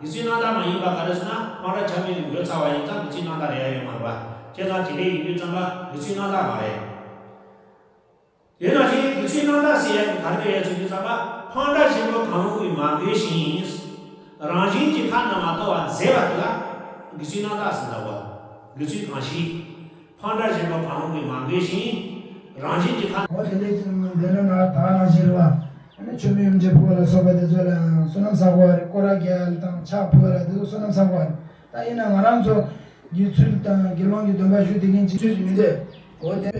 དགེ་ཚུལ་རྣམ་དག་མ་ཡིན་པ་ག་རེ་ཟེར་ན་ཕང་འདྲ་ཆ་མེད་ཀྱི་འགོས་ཚར་བ་ཡིན་ཙང་དགེ་ཚུལ་རྣམ་དག་རེད་ཡ་ཡོད་མ་རེད་པ། བྱས་ཙང་དེ་འདྲ་ཡིན་དུས་ཙམ་པ་དགེ་ཚུལ་རྣམ་དག་མ་རེད། དེ་ནང་བཞིན་དགེ་ཚུལ་རྣམ་དག་ཟེར་ཡ་གི་ག་རེ་ཡོད་ཟེར་དུས་ཙམ་པ་ཕང་འདྲ་གཞན་པ་གང་རུང་གིས་མ་འགོས་ཤིང་། རང་བཞིན་གྱིས་ཁ་ན་མ་ཐོ་བ་མཛད་པ་དེ་ལ་དགེ་ཚུལ་རྣམ་དག་ཟེར་འདུག་པ། དགེ་ཚུལ་གང་ཞིག་ཕང་འདྲ་གཞན་པ་གང་རུང་གིས་མ་འགོས་ཤིང་། རང་བཞིན་གྱིས་ཁ། འོ་དེ་འདྲའི་འདི་ནི་ང་ད་ནང་བཞིན་རེད་བ། ཨ་ནི་མཆོད་མེ་ཡུམ་ཆེན་ཕུར་བ་ལ་སོགས་པ་དེ་ཚོ་ལ་བསོད་ནམས་བསགས་པ་རེད། སྐོར་ར་རྒྱག་དང་ཕྱག་ཕུལ་བ་ལ་དེ་ཚོ་བསོད་ནམས་བསགས་པ་རེད། ད་ཡིན་ན་ང་རང་ཚོ་དགེ་ཚུལ་དང་དགེ་སློང་གི་སྡོམ་པ་ཞུ་བསྡད་མཁན་ཅིག་ཚུལ་ཞིག་མི་འདུག་འོ་དེ།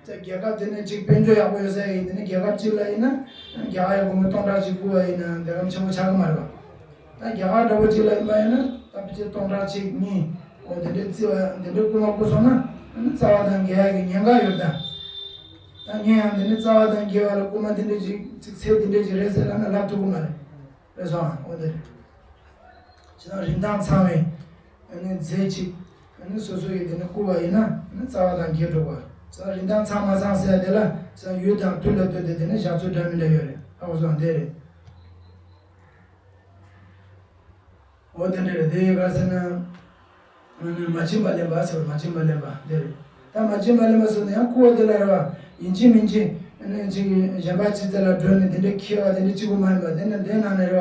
ད་རྒྱལ་ཁབ་དེ་ནས་ཅིག་དཔལ་འབྱོར་ཡག་པོ་ཡོད་ས་ཡིན། དེ་ནས་རྒྱལ་ཁབ་གཅིག་ལ་ཡིན་ན་རྒྱ་གར་ཡི་སྒོར་མོ་སྟོང་ཕྲག་གཅིག་བསྐུར་བ་ཡིན་ན་འདི་གམ་ཆེན་པོ་ཆགས་ཀྱི་མ་རེད་པ། ད་རྒྱ་གར་འདྲ་པོ་གཅིག་ལ་ཡིན་པ་ཡིན་ན་ད་ཕལ་ཆེར་སྟོང་ཕྲག་གཅིག་གཉིས། འོ་དེ་འདྲའི་བརྩི་བ་དེ་འདྲའི་སྐུལ་མ་བསྐུར་སོང་ན་རྩ་བ་དང་འགལ་ཡག་གི་ཉེན་ཁ་ཡོད་ད། ད་ངས་ཡང་དེ་འདྲའི་རྩ་བ་དང་འགལ་བ་ལ་སྐུལ་མ་དེ་འདྲའི་ཅིག་ཅིག་ཚད་དེ་འདྲའི་ཅིག་རེད་ཟེར་ལབ་ན་ལབ་ཐུབ་ཀྱི་མ་རེད། རེད་སོང་ཨ། འོ་དེ་རེད། ཅི་ལྟར་རིན་ཐང་ཚང་བའི་ཨ་ནི་རྫས་གཅིག་ཨ་ནི་སོ་སོ་ཡིས་དེ་ནི་བསྐུར་བ་ཡིན་ན་ཨ་ནི་རྩ་བ་དང་འགལ་འགྲོ་བ། ཅི་ལྟར་རིན་ཐང་ཚང་མ་ཚང་ཟེར་ཡ་དེ་ལ་ཅི་ལྟར་ཡུལ་དང་དུས་ལ་ལྟོས་ཏེ་དེ་ནི་བཞག་ཚུལ་འདྲ་མི་འདྲ་ཡོད་རེད། ཨ་འོ་སོང་དེ་རེད། འོ་དེ་འདྲ་རེད། དེ་ཡི་ག་ཟེར་ན། ཨ་ནི་མ་བྱིན་པ་ལེན་པ་ཟེར་བ། མ་བྱིན་པ་ལེན་པ་དེ་རེད། ད་མ་བྱིན་པ་ལེན་པ་ཟེར་ན་ཡང་བསྐུར་བ་དེ་ལ་རེད་བ། ཡིན་གཅིག་མིན་གཅིག་ཨ་ནི་ཅིག་གཞན་པ་ཅིག་རྩ་ལ་འགྲོ་ནས་དེ་འདྲ་ཁྱེར་བ་དེ་འདྲ་གཅིག་པུ་མ་ཡིན་པ་དེ་ནི་དེ་ནང་ནས་རེད་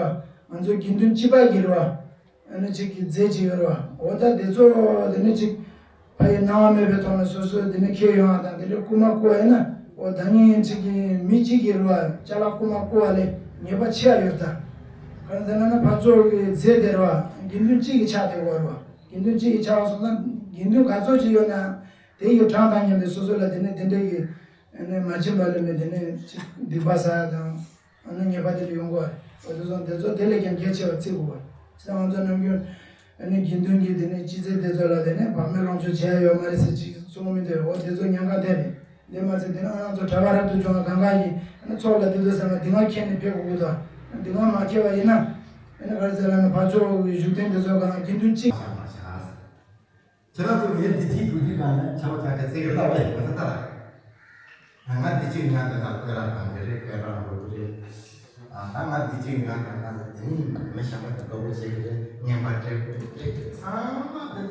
བ། ང་ཚོ་དགེ་འདུན་སྤྱི་པ་གི་རེད་བ། ཨ་ནི་གཅིག་གི་རྫས་གཅིག་ཡོད་རེད་བ། འོ་ད་དེ་ཚོ་དེ་ནི་གཅིག་ཕ་ཡི་སྣང་བ་མེད་པའི་ཐོག་ནས་སོ་སོས་དེ་ནི་ཁྱེར་ཡོང་བ་དང་དེ་འདྲའི་རྐུ་མ་རྐུ་བ་ཡིན་ན། འོ་ད་ངས་གཅིག་གི་མི་གཅིག་གི་རེད་བ། ཅ་ལག་རྐུ་མ་རྐུ་བ་ལས་ཉེས་པ་ཆེ་བ་ཡོད་ད། གང་ཟེར་ན་ཕར་ཕྱོགས་ཀྱི་རྫས་དེ་རེད་བ། དགེ་འདུན་གཅིག་གི་ཆགས་བསྡད་ཡོད་རེད་བ། དགེ་འདུན་གཅིག་གི་ཆགས་སོང་ན་དགེ་འདུན་ག་ཚོད་ཅིག་ཡོད་ན་དེ་ཡི་གྲངས་དང་མཉམ་པའི་སོ་སོ་ལ་དེ་ནི་དེ་འདྲའི་གི་ཨ་ནི་མ་བྱིན་པ་ལེན་པའི་དེ་ནི་གཅིག་སྡིག་པ་བསགས་དང་། ཨ་ནི་ཉེས་པ་དེ་འདྲ་ཡོང་གི་རེད། འོ་དེ་ཚོ་དེ་ཚོ་དེ་ལས་ཀྱང་གལ་ཆེ་བར་བརྩི་དགོས་པ། ས་ང་ཚོ་ནམ་རྒྱུན་ཨ་ནི་དགེ་འདུན་གྱི་དེ་ནི་སྤྱི་ཚེ་དེ་ཚོ་ལ་དེ་ནི་བག་མེད་ལོངས་སྤྱོད་བྱས་ཡོད་མ་རེད་ཟེར་ཅིག་གསུང་མི་འདོད། འོ་དེ་ཚོ་ཉེན་ཁ་དེ་རེད། དེ་མ་ཚད་དེ་ནི་ང་རང་ཚོ་གྲྭ་པ་རབ་ཏུ་བྱུང་བ་གང་ག་ཡིས་ཨ་ནི་ཚོགས་ལ་དེ་ཚོ་ཟེར་ན་དེ་སྔ་ཁྱེར་ནས་ཕེབས་དགོས་ཀྱི་འདུག་དེ་སྔ་མ་ཁྱེར་བ་ཡིན་ན་ཨ་ནི་ག་རེ་ཟེར་ལབ་ན་ཕར་ཕྱོགས་ཀྱི་བཞུགས་གདན་དེ་ཚོ་གང་དགེ་འདུན་གཅིག་ཁྱེད་རང་ཚོ་ངའི་བདེ་སྐྱིད་སྒྲུབ་རྒྱུ་གང་ཡིན་ཆ་བ་ཆ་ག་ཚིག་རེ་ལྟ་བས་མ་ཚད་ལྟ་ལ། ང་བདེ་སྐྱིད་ང་དེ་དག་བསྐོས་ར་གང་གི་རེད། བསྐོས་ར་འགྲོ་གི་རེད། ཨ་ད་ང་བདེ་སྐྱིད་ང་དེ་དག་དེ་ནི་མི་གཞན་པ་དེ་ལྟ་བུ་བྱེད་ཀྱི་རེད། ངན་པ་འདྲེ་དགོས་རེད། ཚང་མ་དེ་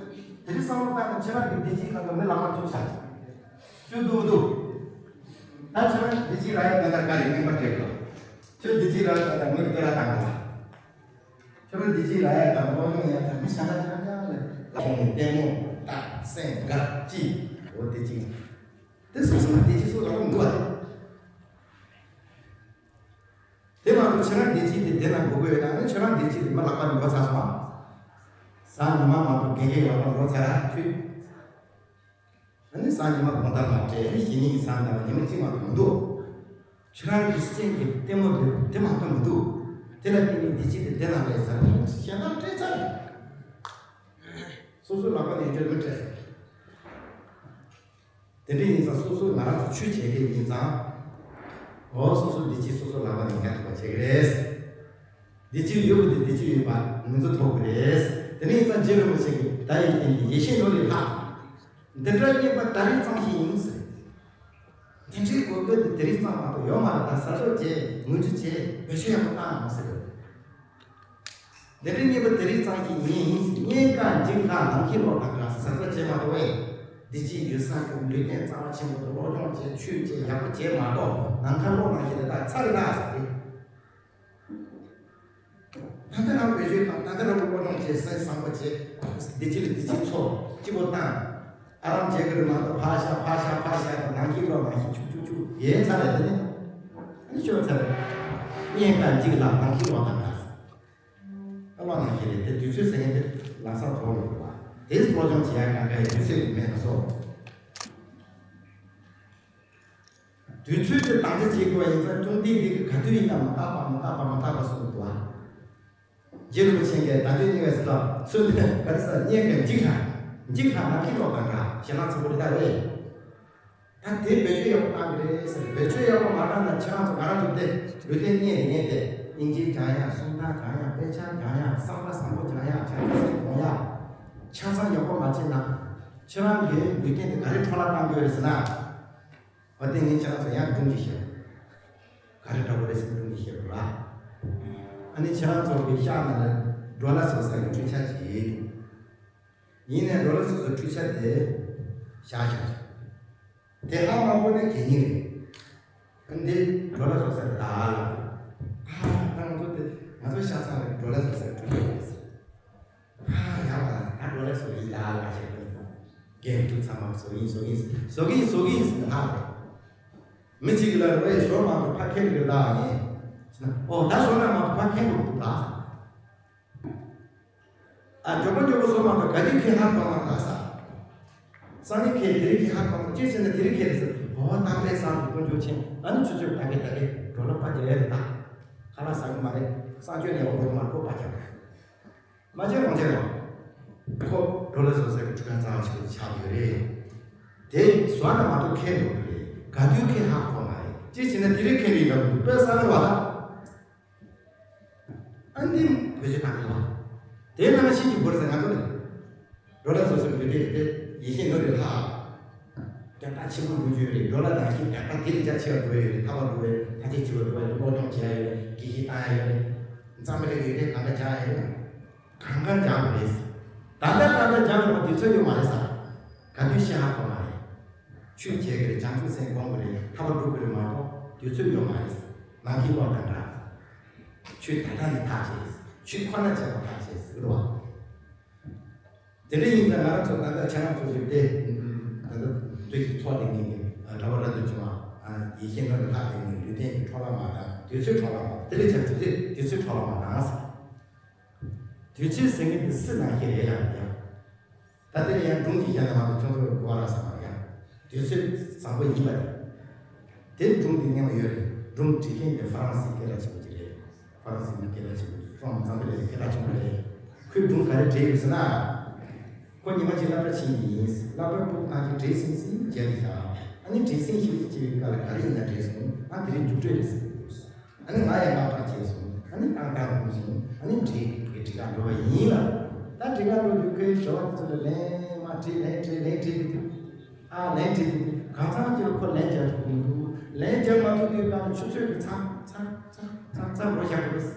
དེ་རིང་བསམ་བློ་བཏང་ན་ཁྱེད་རང་གི་བདེ་སྐྱིད་གང་ག་མི་ལག་པར་བཅུག་བྱ་བཅུག་འདུག་མི་འདུག་ད་ཁྱེད་རང་བདེ་སྐྱིད་རག་ཡ་དེ་དག་ག་རེ་ངན་པ་འདྲེ་དགོས། ཁྱོད་བདེ་སྐྱིད་རག་ཡ་དེ་དག་མི་བསྐོས་ར་གཏང་དགོས། ཁྱོད་རང་འདི་གཅིག་ལ་ཡ་དང་སློབ་སྦྱོང་ཡ་དང་མི་གཞན་དག་ཆ་ཆ་ལ་ལ་ཁོང་ནས་ལྟད་མོ་ལྟ་སེམས་དགའ་ཅི་འོ་དེ་གཅིག་དེ་སོ་སོ་ལ་བདེ་སྐྱིད་སོ་སོ་རང་འདུག་བ། དེ་མ་གཏོགས་ཁྱེད་རང་བདེ་སྐྱིད་དེ་དེ་ན་དགོས་ཀྱི་ཡོད་ན་ནི་ཁྱོད་རང་བདེ་སྐྱིད་དེ་མ་ལག་པ་ནས་འགྲོ་ཚར་སོང་བ། གཟའ་ཉི་མ་མ་གཏོགས་དགེ་རྒན་ལག་པ་འགྲོ་ཚར་ར་ཁྱོད། ཨ་ནི་སང་ཉི་མ་དགོང་དག་ལ་སྤྲད་ཨ་ནི་གཞི་ནས་སང་ད་ཉི་མ་གཅིག་མ་གཏོགས་མི་འདུག་ཁྱོད་རང་གི་སེམས་ཀྱི་ལྟད་མོ་དེ་དེ་མ་གཏོགས་མི་འདུག་དེ་ལ་བརྟེན་ནས་འདི་ཅི་དེ་བདེ་ན་ལས་ཟེར་ནས་གཞན་དག་སྤྲད་ཚར། སོ་སོའི་ལག་པ་ནས་ཡོད་རྒྱུ་མི་སྤྲད་ཟེར། དེ་འདྲ་ཡིན་ཙང་སོ་སོའི་ང་རང་ཚོ་ཆོས་བྱེད་མཁན་ཡིན་ཙང་། འོ་སོ་སོ་འདི་ཅི་སོ་སོ་ལག་པ་ནས་ཉར་ཐུབ་པ་བྱེད་ཀྱི་རེད། འདི་ཅི་ཡོད་པ་དེ་འདི་ཅི་ཡོད་པ་ང་ཚོ་ཐོབ་ཀྱི་རེད། དེ་འདྲ་ཡིན་ཙང་རྗེ་རིན་པོ་ཆེ་གིས་བརྡ་ཡི་སྟེང་གི་ཡེ་ཤེས་ནོར་བུའི་ལྷ། འདི་འདྲ་རྙེད་པ་ད་རེས་ཙམ་ཞིག་ཡིན་ཟེར། དེ་འདྲའི་གོ་སྐབས་དེ་དེ་རིང་ཙམ་མ་གཏོགས་ཡོད་མ་རེད། ད་གཟབ་གཟབ་བྱས་ངོས་འཛིན་བྱས་བེད་སྤྱོད་ཡག་པོ་བཏང་ཟེར། འདི་འདྲའི་རྙེད་པ་དེ་རིང་ཙམ་ཞིག་ཡིན། རྙེད་དཀའ་འཇིག་སླ་ནམ་མཁའི་གློག་དང་འདྲ། གཟབ་གཟབ་བྱས་མ་གཏོགས་བས། འདི་ཅིག་ཡོད་ས་གི་ལུས་རྟེན་རྩ་བ་ཆེན་པོ་དེ་སློབ་སྦྱོང་བྱས་ཆོས་བྱས་ཡག་པོ་བྱས་མ་གཏོགས་ནམ་མཁའ་གློག་ནང་བཞིན་དེ་དག་ཚར་གི་ད་ཟེར་ཏེ། ད་ལྟ་རང་བེད་སྤྱོད་དང་ད་ལྟ་རང་སློབ་སྦྱོང་བྱེད། སེམས་བཟང་པོ་བྱེད། བདེ་སྐྱིད་ལ་བདེ་སྐྱིད་འཚོལ། སྐྱིད་པོ་བཏང་། ཨ་རམ་བྱེད་ཀྱི་རེད་མ་གཏོགས་ཕར་བཞག་ཕར་བཞག་ཕར་བཞག་དང་ནམ་མཁའི་གློག་ནང་བཞིན་ཆུག་ཆུག་ཆུག་ཡལ་ཚར་རེད། དེ་ནི་ཨ་ནི་ཤོར་ཚར་རེད། རྙེད་དཀའ་འཇིག་སླ་ནམ་མཁའི་གློག་དང་འདྲ། ཨ་གློག་ནང་བཞིན་རེད་དེ། དུས་ཚོད་ཟེར་མཁན་དེ་ལམ་སང་རྫོགས་འགྲོ་གི་རེད་པ། དེ་སློབ་སྦྱོང་བྱེད་ཡག་གང་ག་ཡི་དུས་ཚོད་དེ་མེད་པ་སོགས། དུས་ཚོད་དེ་དང་ཚེ་བྱེད་དགོས་པ་ཡིན་ཙང་ཅུང་ཏིག་ཏིག་གི་ག་དུས་ཡིན་ན་མ་བརྟག་པ་མ་བརྟག་པ་མ་བརྟག་པ་གསུངས་འདུག་བ། རྗེ་རིན་པོ་ཆེ་གིས་བརྡ་སྤྲོད་གཉིས་པའི་ཟེར་ལ་ཚུལ་འདི་ག་རེ་ཟེར། རྙེད་དཀའ་འཇིག་སླ། འཇིག་སླ་ནམ་མཁའི་གློག་དང་འདྲ། ཞེ་ན་ཚ་པོ་རེ་ད་རེད། ད་དེ་བེད་སྤྱོད་ཡག་པོ་བཏང་གི་རེད་ཟེར། བེད་སྤྱོད་ཡག་པོ་མ་བཏང་ན་ཁྱེད་རང་ཚོ་ང་རང་ཚོ་དེ་ལུས་རྟེན་རྙེད་དེ་རྙེད་དེ་དབྱིན་ཇི་སྦྱང་ཡག་སུམ་རྟགས་སྦྱང་ཡག་དཔེ་ཆ་སྦྱང་ཡག་བསམ་པ་བཟང་པོ་སྦྱང་ཡག་བྱང་ཆུབ་སེམས་སྒོམ་ཡག་ཆ་ཚང་ཡག་པོ་མ་བྱས་ན་ཁྱེད་རང་གི་ལུས་རྟེན་དེ་ག་རེ་འཕྲོ་བརླག་བཏང་གི་ཡོད་རེད་ཟེར་ན། འོ་དེ་ངས་ཁྱེད་རང་ཚོ་ཡང་སྒྲུང་ཅིག་བཤད། ག་རེ་འདྲ་པོ་རེད་ཟེར་སྒྲུང་ཅིག་བཤད་དགོས་ར། ཨ་ནི་ཁྱེད་རང་ཚོ་གི་ཤག་ནང་ལ་ཌོ་ལར་བཟོ་ས་གི་འཕྲུལ་ཆས་ཅིག་ཡིན། ཡིན་ནའི་ཌོ་ལར་བཟོ་སའི་འཕྲུལ་ཆས་དེ་བཞག་བཞག་དེ་ཧ་མང་པོ་ནི་གད་སྙིགས་རེད། ཨ་ནི་ཌོ་ལར་བཟོ་ས་དེ་ད་ལ། ཨ་ད་ང་ཚོ་དེ་ང་ཚོ་ཤག་ཚང་ལ་ཌོ་ལར་བཟོ་སའི་འཕྲུལ་ཆས་རེད་ཟེར། ཨ་ཡག་པ་ལ་ད་ཌོ་ལར་བཟོ་གི་ཡིན་ད་ལ་བྱས་པ་ནི། རྒན་འདུག་ཚང་མ་བཟོ་གི་ཡིན་བཟོ་གི་ཡིན་བཟོ་གི་ཡིན་བཟོ་གི་ཡིན་ཟེར་ནས་ཧ་གོ། མི་གཅིག་གིས་ལབ་རེད། ཨེ་བཟོ་མ་ཐུབ་ཕ་ཁྱེར་གི་ད་ངས། ཨོ་ད་བཟོ་ན་མ་ཐུབ་ཕ་ཁྱེར་གི་འདུག་ད། ཨ་མགྱོགས་པོ་མགྱོགས་པོ་བཟོ་མ་ཐུབ་ག་དུས་ཁྱེད་ཧ་གོ་མ་ད་ས། སང་ཉིན་ཁྱེད་དེ་རིང་ཁྱེད་ཧ་གོ་མ་ཅི་བྱས་ན་དེ་རིང་ཁྱེད་རེད་ཟེར། འོ་ད་པའི་སང་དུ་དཀོན་མཆོག་མཁྱེན། ཨ་ནི་ཆུ་ཚོད་ད་གེ་ད་གེ་འགྲོ་ལ་པ་རྒྱག་ཡ་རེད་ད། ཁ་ལག་ཟ་གི་མ་རེད། གསང་སྤྱོད་ལས་འགོ་འགྲོ་གི་མ་རེད། ཁོ་པ་རྒྱག་མ་བྱེད་རང་བྱེད་རོགས། ཁོ་འགྲོ་ལ་བཟོ་ས་གི་ཁྲུ་གང་ཚང་བ་ཞིག་ཆགས་ཡོད་རེད། དེ་བཟོ་ན་མ་གཏོགས་ཁེ་འགྲོ་གི་རེད། ག་དུས་ཁེ་ཧ་གོ་མ་རེད། ཅི་བྱས་ན་དེ་རིང་ཁེ་རེད་ལབ་འདུག་པའི་སང་རེད་བ་ད། ཨ་འདི་བེད་སྤྱོད་བཏང་གི་ལ། དེ་ནང་བཞིན་གྱི་བོར་ཟེར་ང་ཚོ་ནི། རོ་ལ་སོ་སོའི་འདུས་སྡེ་དེ་ཡེ་ཤེས་ནོར་རེ་ལྷག་རྒྱ་སྟག་ཆེན་པོ་འགྲོ་རྒྱུ་རེད། རོ་ལ་ནང་བཞིན་རྒྱ་སྟག་དེ་ལས་རྒྱ་ཆེ་བ་འགྲོ་ཡོད་རེད། ཐ་བ་འགྲོ་ཡོད། ཐ་ཆད་ཆེ་བ་འགྲོ་ཡོད། སློབ་སྦྱོང་བྱེད་ཡ་ཡོད་རེད། དགེ་བཤེས་བཏང་ཡ་ཡོད་རེད། འཛམ་བུ་གླིང་ཡོད་རེད། གང་ག་རྒྱག་རེད། གང་ག་རྒྱག་རེད། ད་ལྟ་ད་ལྟ་རྒྱག་རེད་པ། དུས་ཚོད་ཡོད་མ་རེད་ས། ག་དུས་ཤི་ཧ་གོ་མ་རེད། ཆོས་བྱེད་ཀྱི་རེད། བྱང་ཆུབ་སེམས་སྒོམ་གྱི་རེད། ཐར་པ་སྒྲུབ་ཀྱི་རེད་མ་གཏོགས་དུས་ཚོད་ཡོད་མ་རེད། ནང་གི་བློ་དང་འདྲ། ཆོས་ད་ལྟ་ནས་ཐག་བཅད། ཆོས་ཁོ་ན་བྱས་པ་ཐག་བཅད་ཟེར་གི་རེད་བ། དེ་འདྲ་ཡིན་ཙང་ང་རང་ཚོ་ད་ལྟ་ཁྱེད་རང་ཚོ་ཞིག་སྟེ། ད་ལྟ་འདི་ཞིག་ཚོགས་དེ་ངེས་ངེས་གྲྭ་པ་རབ་ཏུ་བྱུང་བ། ཡེ་ཤེས་ལྔ་རུ་ལྷག་དེ་ངེས་ལུས་རྟེན་གྱི་འཕྲོ་བརླག་མ་བཏང་། དུས་ཚོད་འཕྲོ་བརླག་མ་བཏང་། དེ་ལས་ཀྱང་དུས་ཚོད་དུས་ཚོད་འཕྲོ་བརླག་མ་བཏང་ཟེར། དུས་ཚོད་ཟེར་མཁན་དེ་སུ་ནང་བཞིན་རེད་ལབ་ཡ། ད་ལྟ་ཡང་སྒྲུང་གི་ཞལ་ནས་མ་གཏོགས་ཁྱོད་ཚོར་གོ་བ་རག་ས་མ་རེད་ཡ། དུས་ཚོད་བཟང་པོ་ཡིན་པ་རེད། དེ་སྒྲུང་དེ་སྙན་པ་ཡོད་རེད། སྒྲུང་བྲིས་མཁན་དེ་ཧྥ་རན་སིའི་སྐད་གྲགས་ཆེན་པོ་ཅིག་རེད། ཧྥ་རན་སིའི་མི་སྐད་གྲགས་ཆེན་པོ་ཙོང་འཛམ་བུ་གླིང་ལ་སྐད་གྲགས་ཆེན་པོ་རེད། ཁོས་སྒྲུང་ག་རེ་བྲིས་ཡོད་ཟེར་ན། ཁོ་ཉི་མ་གཅིག་སློབ་གྲྭ་ཕྱིན་ཡིན། སློབ་གྲྭ་ཕྲུ་གུ་ཐམས་ཅད་བྲེལ་ཟིང་ཟིང་མཇལ་དུ་བཞག་ཨ་ནི་བྲེལ་ཟིང་ཞིག་སྐྱེ་བའི་སྐབས་ལ་ག་རེ་ཡིན་ན་བྲེལ་སོང་། ཨ་དེ་རིང་རྒྱུགས་སྤྲོད་རེད་ཟེར་གྱི་འདུག་ཨ་ནི་ང་ཡང་སློབ་གྲྭར་བྱས་སོང་། ཨ་ནི་ཏག་ཏག་འོང་སོང་། ཨ་ནི་བྲེལ་གི་འགྲིག་ག་འགྲོ་བ་ཡིན་ལ། ད་འགྲིག་ག་འགྲོ་དུས་ཁོའི་ཞོགས་པ་དེ་ཚོ་ལ་ལན་མ་བྲིས་ལན་བྲིས་ལན་བྲིས་དུས། ཨ་ལན་བྲིས་དུས་གང་ཚང་གཅིག་ལ་ཁོ་ལན་རྒྱག་ཐུབ་ཀྱི་མི་འདུག་ལན་རྒྱག་མ་ཐུབ་དུས་གང་ཆུ་ཚོད་ཀྱི་ཚང་ཚང་ཚང་ཚང་ཚང་འགྲོ་བཞག་གི་རེད།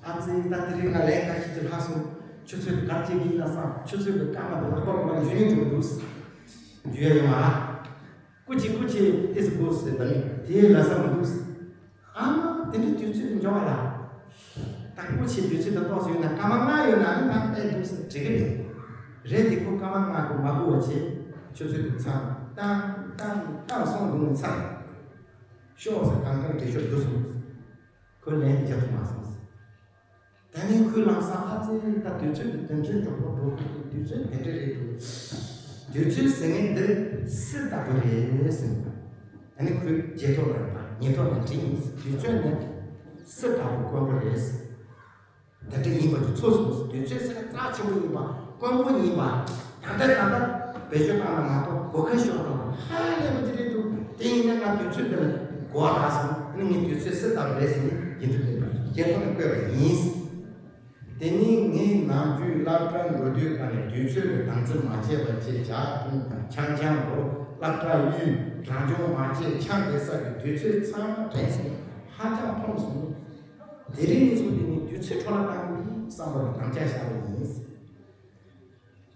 ཨ་ཙི། ད་དེ་རིང་ང་ལན་ཁ་ཤས་ཀྱི་ལྷག་སོང་། ཆུ་ཚོད་དེ་ག་རེ་བྱེད་ཀྱི་ཡིན་ན་བསམ། ཆུ་ཚོད་ཀྱི་སྐར་མ་དེ་ལ་ལྐོག་ལྐོག་འཇུས་ཉན་འགྲོ་གི་འདུག་འཇུས་ཡ་ཡོད་མ་རེད། སྐུ་མཁྱེན་སྐུ་མཁྱེན་ཨེ་སི་གོ་ཟེར་བ་ནི་དེའི་ལ་ས་མི་འདུག་ཨ་མ་དེ་འདྲའི་དུས་ཚོད་འབྱོར་བ་ལ། ད་སྐུ་མཁྱེན་དུས་ཚོད་དང་ཏོག་ཙམ་ཡོད་ན། སྐར་མ་ལྔ་ཡོད་ན་ནི་ད་ཨེ་འདུག་ཟེར་འགྲིག་གི་རེད། རེད་དེ་ཁོ་སྐར་མ་ལྔ་དུ་མ་སྒུག་པ་བྱས། ཆུ་ཚོད་དུ་ཚར། ཏང་ཏང་ཏང་སོང་འདུག་ནས་ཚར། ཤོག་ཟེར་གང་གར་འགྲེལ་ཤོག་བསྡུ་སོང་། ཁོས་ལན་རྒྱག་ཐུབ་མ་སོང་ཟེར། ད་ནི་ཁོའི་ལམ་སང་ཨ་ཙི། ད་དུས་ཚོད་འདི་དོན་ཚན་མགྱོགས་པོ་འགྲོ་དགོས་འདུག་དུས་ཚོད་དེ་འདྲ་རེད་འདུག་དུས་ཚོད་ཟེར་མཁན་འདི་སི་ལྟ་བུ་རེད་ཟེར། ཨ་ནི་ཁོས་རྗེས་ཐོག་ལ་ཡང་ཉེ་ཐོག་ལ་དྲིས་ཡིན། དུས་ཚོད་ནི་སི་ལྟ་བུ་དཀོན་པོ་རེད་ཟེར། དེ་འདྲ་ཡིན་པ་དེ་ཚོ་སོང་ཟེར། དུས་ཚོད་ཟེར་ན་རྩ་ཆེན་པོ་ཡིན་པ། དཀོན་པོ་ཡིན་པ། ད་ལྟ་ད་ལྟ་བེད་སྤྱོད་བཏང་ན་མ་གཏོགས་གོ་ཁ་ཤོར་དང་ཧ་ལས་པ་ཅིག་རེད་འདུག་དེ་ཡིན་ན་ང་དུས་ཚོད་འདི་ལ་གོ་བ་རག་སོང་། ཨ་ནི་ངས་དུས་ཚོད་སི་ལྟ་བུ་རེད་ཟེར་ནས་ཡིན་གྲུབ་ལེན་པ་རྗེས་ཐོག་ནས་བཀོད་པ་ཡིན། དེ་ནས་ངས་ནམ་རྒྱུན་སློབ་གྲྭར་འགྲོ་དུས་ག་ནས་དུས་ཚོད་ཀྱི་དམ་ཚིག་མ་བྱས་པ་བྱས། ཇ་འཐུང་ཆང་འཆང་འགྲོ། སློབ་གྲྭ་གཡུག་རང་སྦྱོང་མ་བྱས། ཆང་བསྡད་ས་གི་དུས་ཚོད་ཚང་མ་དྲན་སོང་། ཧ་ཅང་ཕོངས་སོང་། དེ་རིང་ནས་བཟུང་སྟེ་ངས་དུས་ཚོད་འཕྲོ་བརླག་བཏང་གི་མིན་བསམ་པ་དམ་བཅའ་བཞག་པ་ཡིན།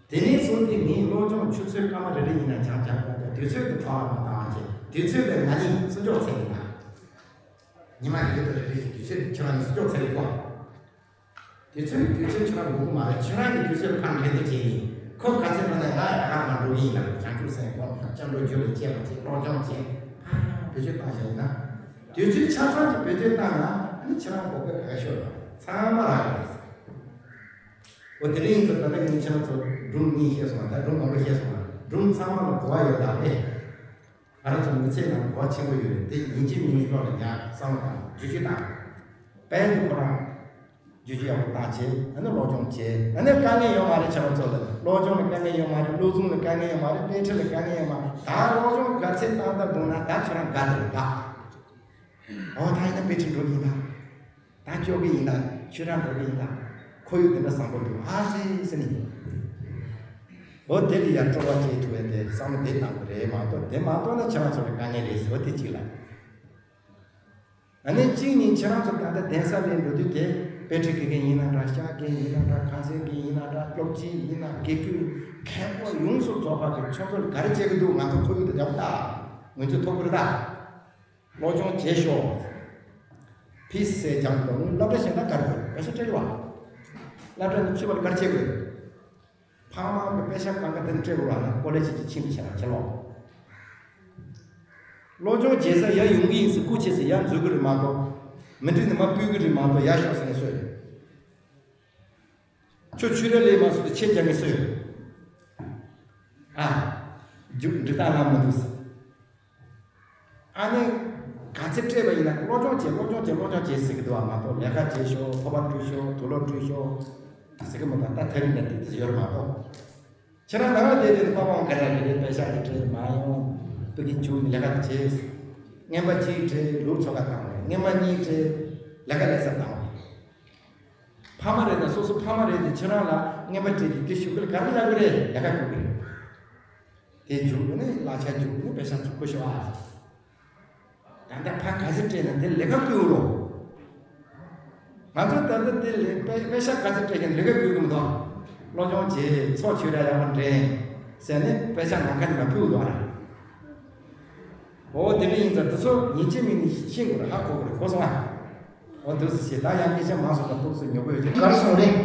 དེ་ནས་བཟུང་སྟེ་ངས་སློབ་སྦྱོང་ཆུ་ཚོད་སྐར་མ་རེ་རེ་ཡིན་ན་སྦྱང་སྦྱང་སྦྱང་སྦྱང་། དུས་ཚོད་དེ་འཕྲོ་བརླག་མ་བཏང་བ་བྱས། དུས་ཚོད་དེ་ང་གཉིས་སྲུང་སྐྱོབ་བྱས་ཡིན་ན། ཉི་མ་རེ་རེ་དང་རེ་རེ་བཞིན་དུས་ཚོད་དེ་ཁྱེད་རང་གཉིས་སྲུང་སྐྱོབ་བྱས་ཡིན་གོ། དུས་ཚོད་དུས་ཚོད་ཁྱེད་རང་དགོས་ཀྱི་མ་རེད། ཁྱེད་རང་གིས་དུས་ཚོད་ཕར་འགྲན་བསྡུར་བྱས་ནས་ཁོ་ག་ཚོད་འགྲོ་ནས་ང་ཡང་ད་ག་མ་འགྲོ་གི་ཡིན་ལབ། བྱང་ཆུབ་སེམས་ཁོང་སྐྱབས་འགྲོ་རྒྱུ་ལ་སྐྱེས་པ་བྱས། སློབ་སྦྱོང་བྱས། ཕར་བེད་སྤྱོད་བཏང་བཞག་ཡིན་ན། དུས་ཚོད་ཆ་ཚང་གི་བེད་སྤྱོད་བཏང་ན་ཨ་ནི་ཁྱེད་རང་གོ་སྐབས་ག་ག་ཤོར་བ་ཚང་མ་རག་གི་རེད། འོ་དེ་རིང་ཚོ་ད་ལྟ་ངས་ཁྱེད་རང་ཚོ་སྒྲུང་གཉིས་བཤད་སོང་བ། ད་སྒྲུང་མང་པོ་བཤད་སོང་བ། སྒྲུང་ཚང་མ་ལ་གོ་བ་ཡོད་དམ་ཨེ། ང་རང་ཚོ་མི་ཚེ་ནང་གོ་བ་ཆེན་པོ་ཡོད་རེད། དེ་ཡིན་གཅིག་མིན་གཉིས་བློ་ལ་ཉར། བསམ་བློ་བཏང་། བསྒྱུར་བཅོས་བཏང་། དཔེ་དེ་ཁོ་རང་བསྒྱུར་བཅོས་ཡག་པོ་བཏང་བྱས། ཨ་ནི་སློབ་སྦྱོང་བྱས། ཨ་ནི་དཀའ་ངལ་ཡོད་མ་རེད། ཁྱེད་རང་ཚོ་ལ་སློབ་སྦྱོང་ལ་དཀའ་ངལ་ཡོད་མ་རེད། བློ་སྦྱོང་ལ་དཀའ་ངལ་ཡོད་མ་རེད། དཔེ་ཁྲིད་ལ་དཀའ་ངལ་ཡོད་མ་རེད། ད་སློབ་སྦྱོང་ག་ཚད་བཏང་ད་འདུག་ན་ད་ཁྱོད་རང་དགའ་ལ་རེད་ད། འོ་ད་ཡིན་ན་དཔེ་ཁྲིད་འགྲོ་གི་ཡིན་ད། ད་སྐྱོ་གི་ཡིན་ད། ཆོས་ར་འགྲོ་གི་ཡིན་ད། ཁོར་ཡུག་དེ་འདྲ་བཟང་པོ་འདུག་ཨ་ཙི་ཟེར་ནས། འོ་དེ་ལ་ཡང་སྤྲོ་བ་སྐྱེ་ཐུབ་པའི་དེ་བསམ་བློ་དེ་བཏང་དགོས་རེད་མ་གཏོགས། དེ་མ་གཏོགས་ན་ཁྱེད་རང་ཚོ་ལ་དཀའ་ངལ་རེད་ཟེར་བ་དེ་གཅིག་ལ། ཨ་ནི་གཅིག་ནི་ཁྱེད་རང་ཚོ་ད་ལྟ་གདན་ས་ལ་འགྲོ་དུས་དེ་དཔེ་ཁྲིད་དགེ་རྒན་ཡིན་ན་འདྲ། ཤག་རྒན་ཡིན་ན་འདྲ། གང་ཟེར་རྒན་ཡིན་ན་འདྲ། སློབ་སྤྱི་ཡིན་ན། དགེ་སྐོས་མཁན་པོ་ཡོངས་སུ་རྫོགས་པ་གི་ཁྱོད་ཚོ་ལ་ག་རེ་བྱེད་ཀྱི་འདུག་ང་ཚོ་ཁོར་ཡུག་དེ་རྒྱབ་ད་ང་ཚོས་ཐོབ་ཀྱི་རེད་ད། སློབ་སྦྱོང་བྱེད་ཤོག་ཕི་སི་སའི་སྦྱང་དགོས། སློབ་གྲྭ་གཞན་དག་ག་རེ་དགོས། པེ་ཤ་སྤྲད་རོགས། སློབ་གྲྭ་ནས་ཚུད་པ་ལ་ག་རེ་བྱེད་དགོས། ཕ་མ་གི་པེ་ཤ་གང་ག་དེ་ནས་སྤྲད་དགོས་པ་ན་ཀོ་ལེ་ཇི་ཅིག་ཕྱིན་པ་བྱས་ན་ཁྱེད་ལོག་སློབ་སྦྱོང་བྱེད་ས་ཡར་ཡོང་གི་ཡིན་ཟེར་སྐུ་ཆེ་ཟེར་ཡར་འཛུལ་གི་རེད་མ་གཏོགས། མི་འགྲིག་ནས་མར་ཕུད་གི་རེད་མ་གཏོགས་ཡར་ཤོག་ཟེར་ནས་སུ་ཡོད། ཁྱོད་ཆོས་ར་ལས་མ་སུ་ཆེད་རྒྱག་མཁན་སུ་ཡོད། ཨ། རྒྱུགས་འབྲི་སྟངས་ལ་མི་འདུག་ཟེར། ཨ་ནི་ག་ཚོད་སྤྲད་པ་ཡིན་ན་སློབ་སྦྱོང་བྱེད་སློབ་སྦྱོང་བྱེད་སློབ་སྦྱོང་བྱེད་ཟེར་གི་འདུག་བ་མ་གཏོགས་ལས་ཀ་བྱེད་ཤོག་ཐོབ་པ་སྤྲོད་ཤོག་དུག་ལོག་སྤྲོད་ཤོག་ཟེར་གི་མི་འདུག་ད་ཐག་རིང་ནས་དེ་ཚོ་ཡོད་རེད་མ་གཏོགས། ཁྱེད་རང་ནང་ལ་བསྡད་དུས་ནི་པ་ཕ་ཁ་ལག་གི་རེད། པེ་ཤག་གི་སྤྲད་མ་ཡོང་། སྤུ་གི་ཆུ་ལས་ཀ་བྱེད། རྔན་པ་གཅིག་སྤྲད་ལུག་འཚོ་ག་བཏང་བ་རེད། རྔན་པ་གཉིས་སྤྲད་ལས་ཀ་ལས་ས་བཏང་བ་རེད། ཕ་མ་རེད་ན་སོ་སོ་ཕ་མ་རེད་དེ་ཁྱེད་རང་ལ་རྔན་པ་སྤྲད་དེ་དེ་ཞུ་གི་ལ་ག་རེ་ལབ་གི་རེད། ལས་ཀ་དགོས་གི་རེད། དེ་རྒྱུགས་ནི་གླ་ཆ་རྒྱུགས་ནི་པེ་ཤག་ཚུགས་ཁུ་ཤོག་ཨ། ད་ལྟ་ཕ་ག་ཚོད་སྤྲད་ན་དེ་ལས་ཀ་བསྐུལ་རོགས། ང་ཚོ་ད་ལྟ་དེ་ལས་པེ་པེ་ཤག་ག་ཚོད་སྤྲད་ཀྱང་ལས་ཀ་བསྐུལ་གི་མི་འདུག་སློབ་སྦྱོང་བྱེད་ཚོགས་ཆོས་ར་ཡག་པོ་འདྲེན་ཟེར་ནས་པེ་ཤག་ནམ་མཁའ་ནས་མ་ཕུལ་འདུག་ཨ། འོ་དེ་འདྲ་ཡིན་ཙང་དེ་ཚོ་ཡིན་གཅིག་མིན་གཅིག་ཤེས་དགོས་རེད། ཧ་གོ་དགོས་རེད། གོ་སོང་ཨ། འོ་འདུག་སེ་བྱེད་ད་ཡང་སྐད་ཆ་མང་སོང་ཙང་ཏོག་ཙམ་ཉོ་དགོས་ཀྱི། གར་སོང་རེད།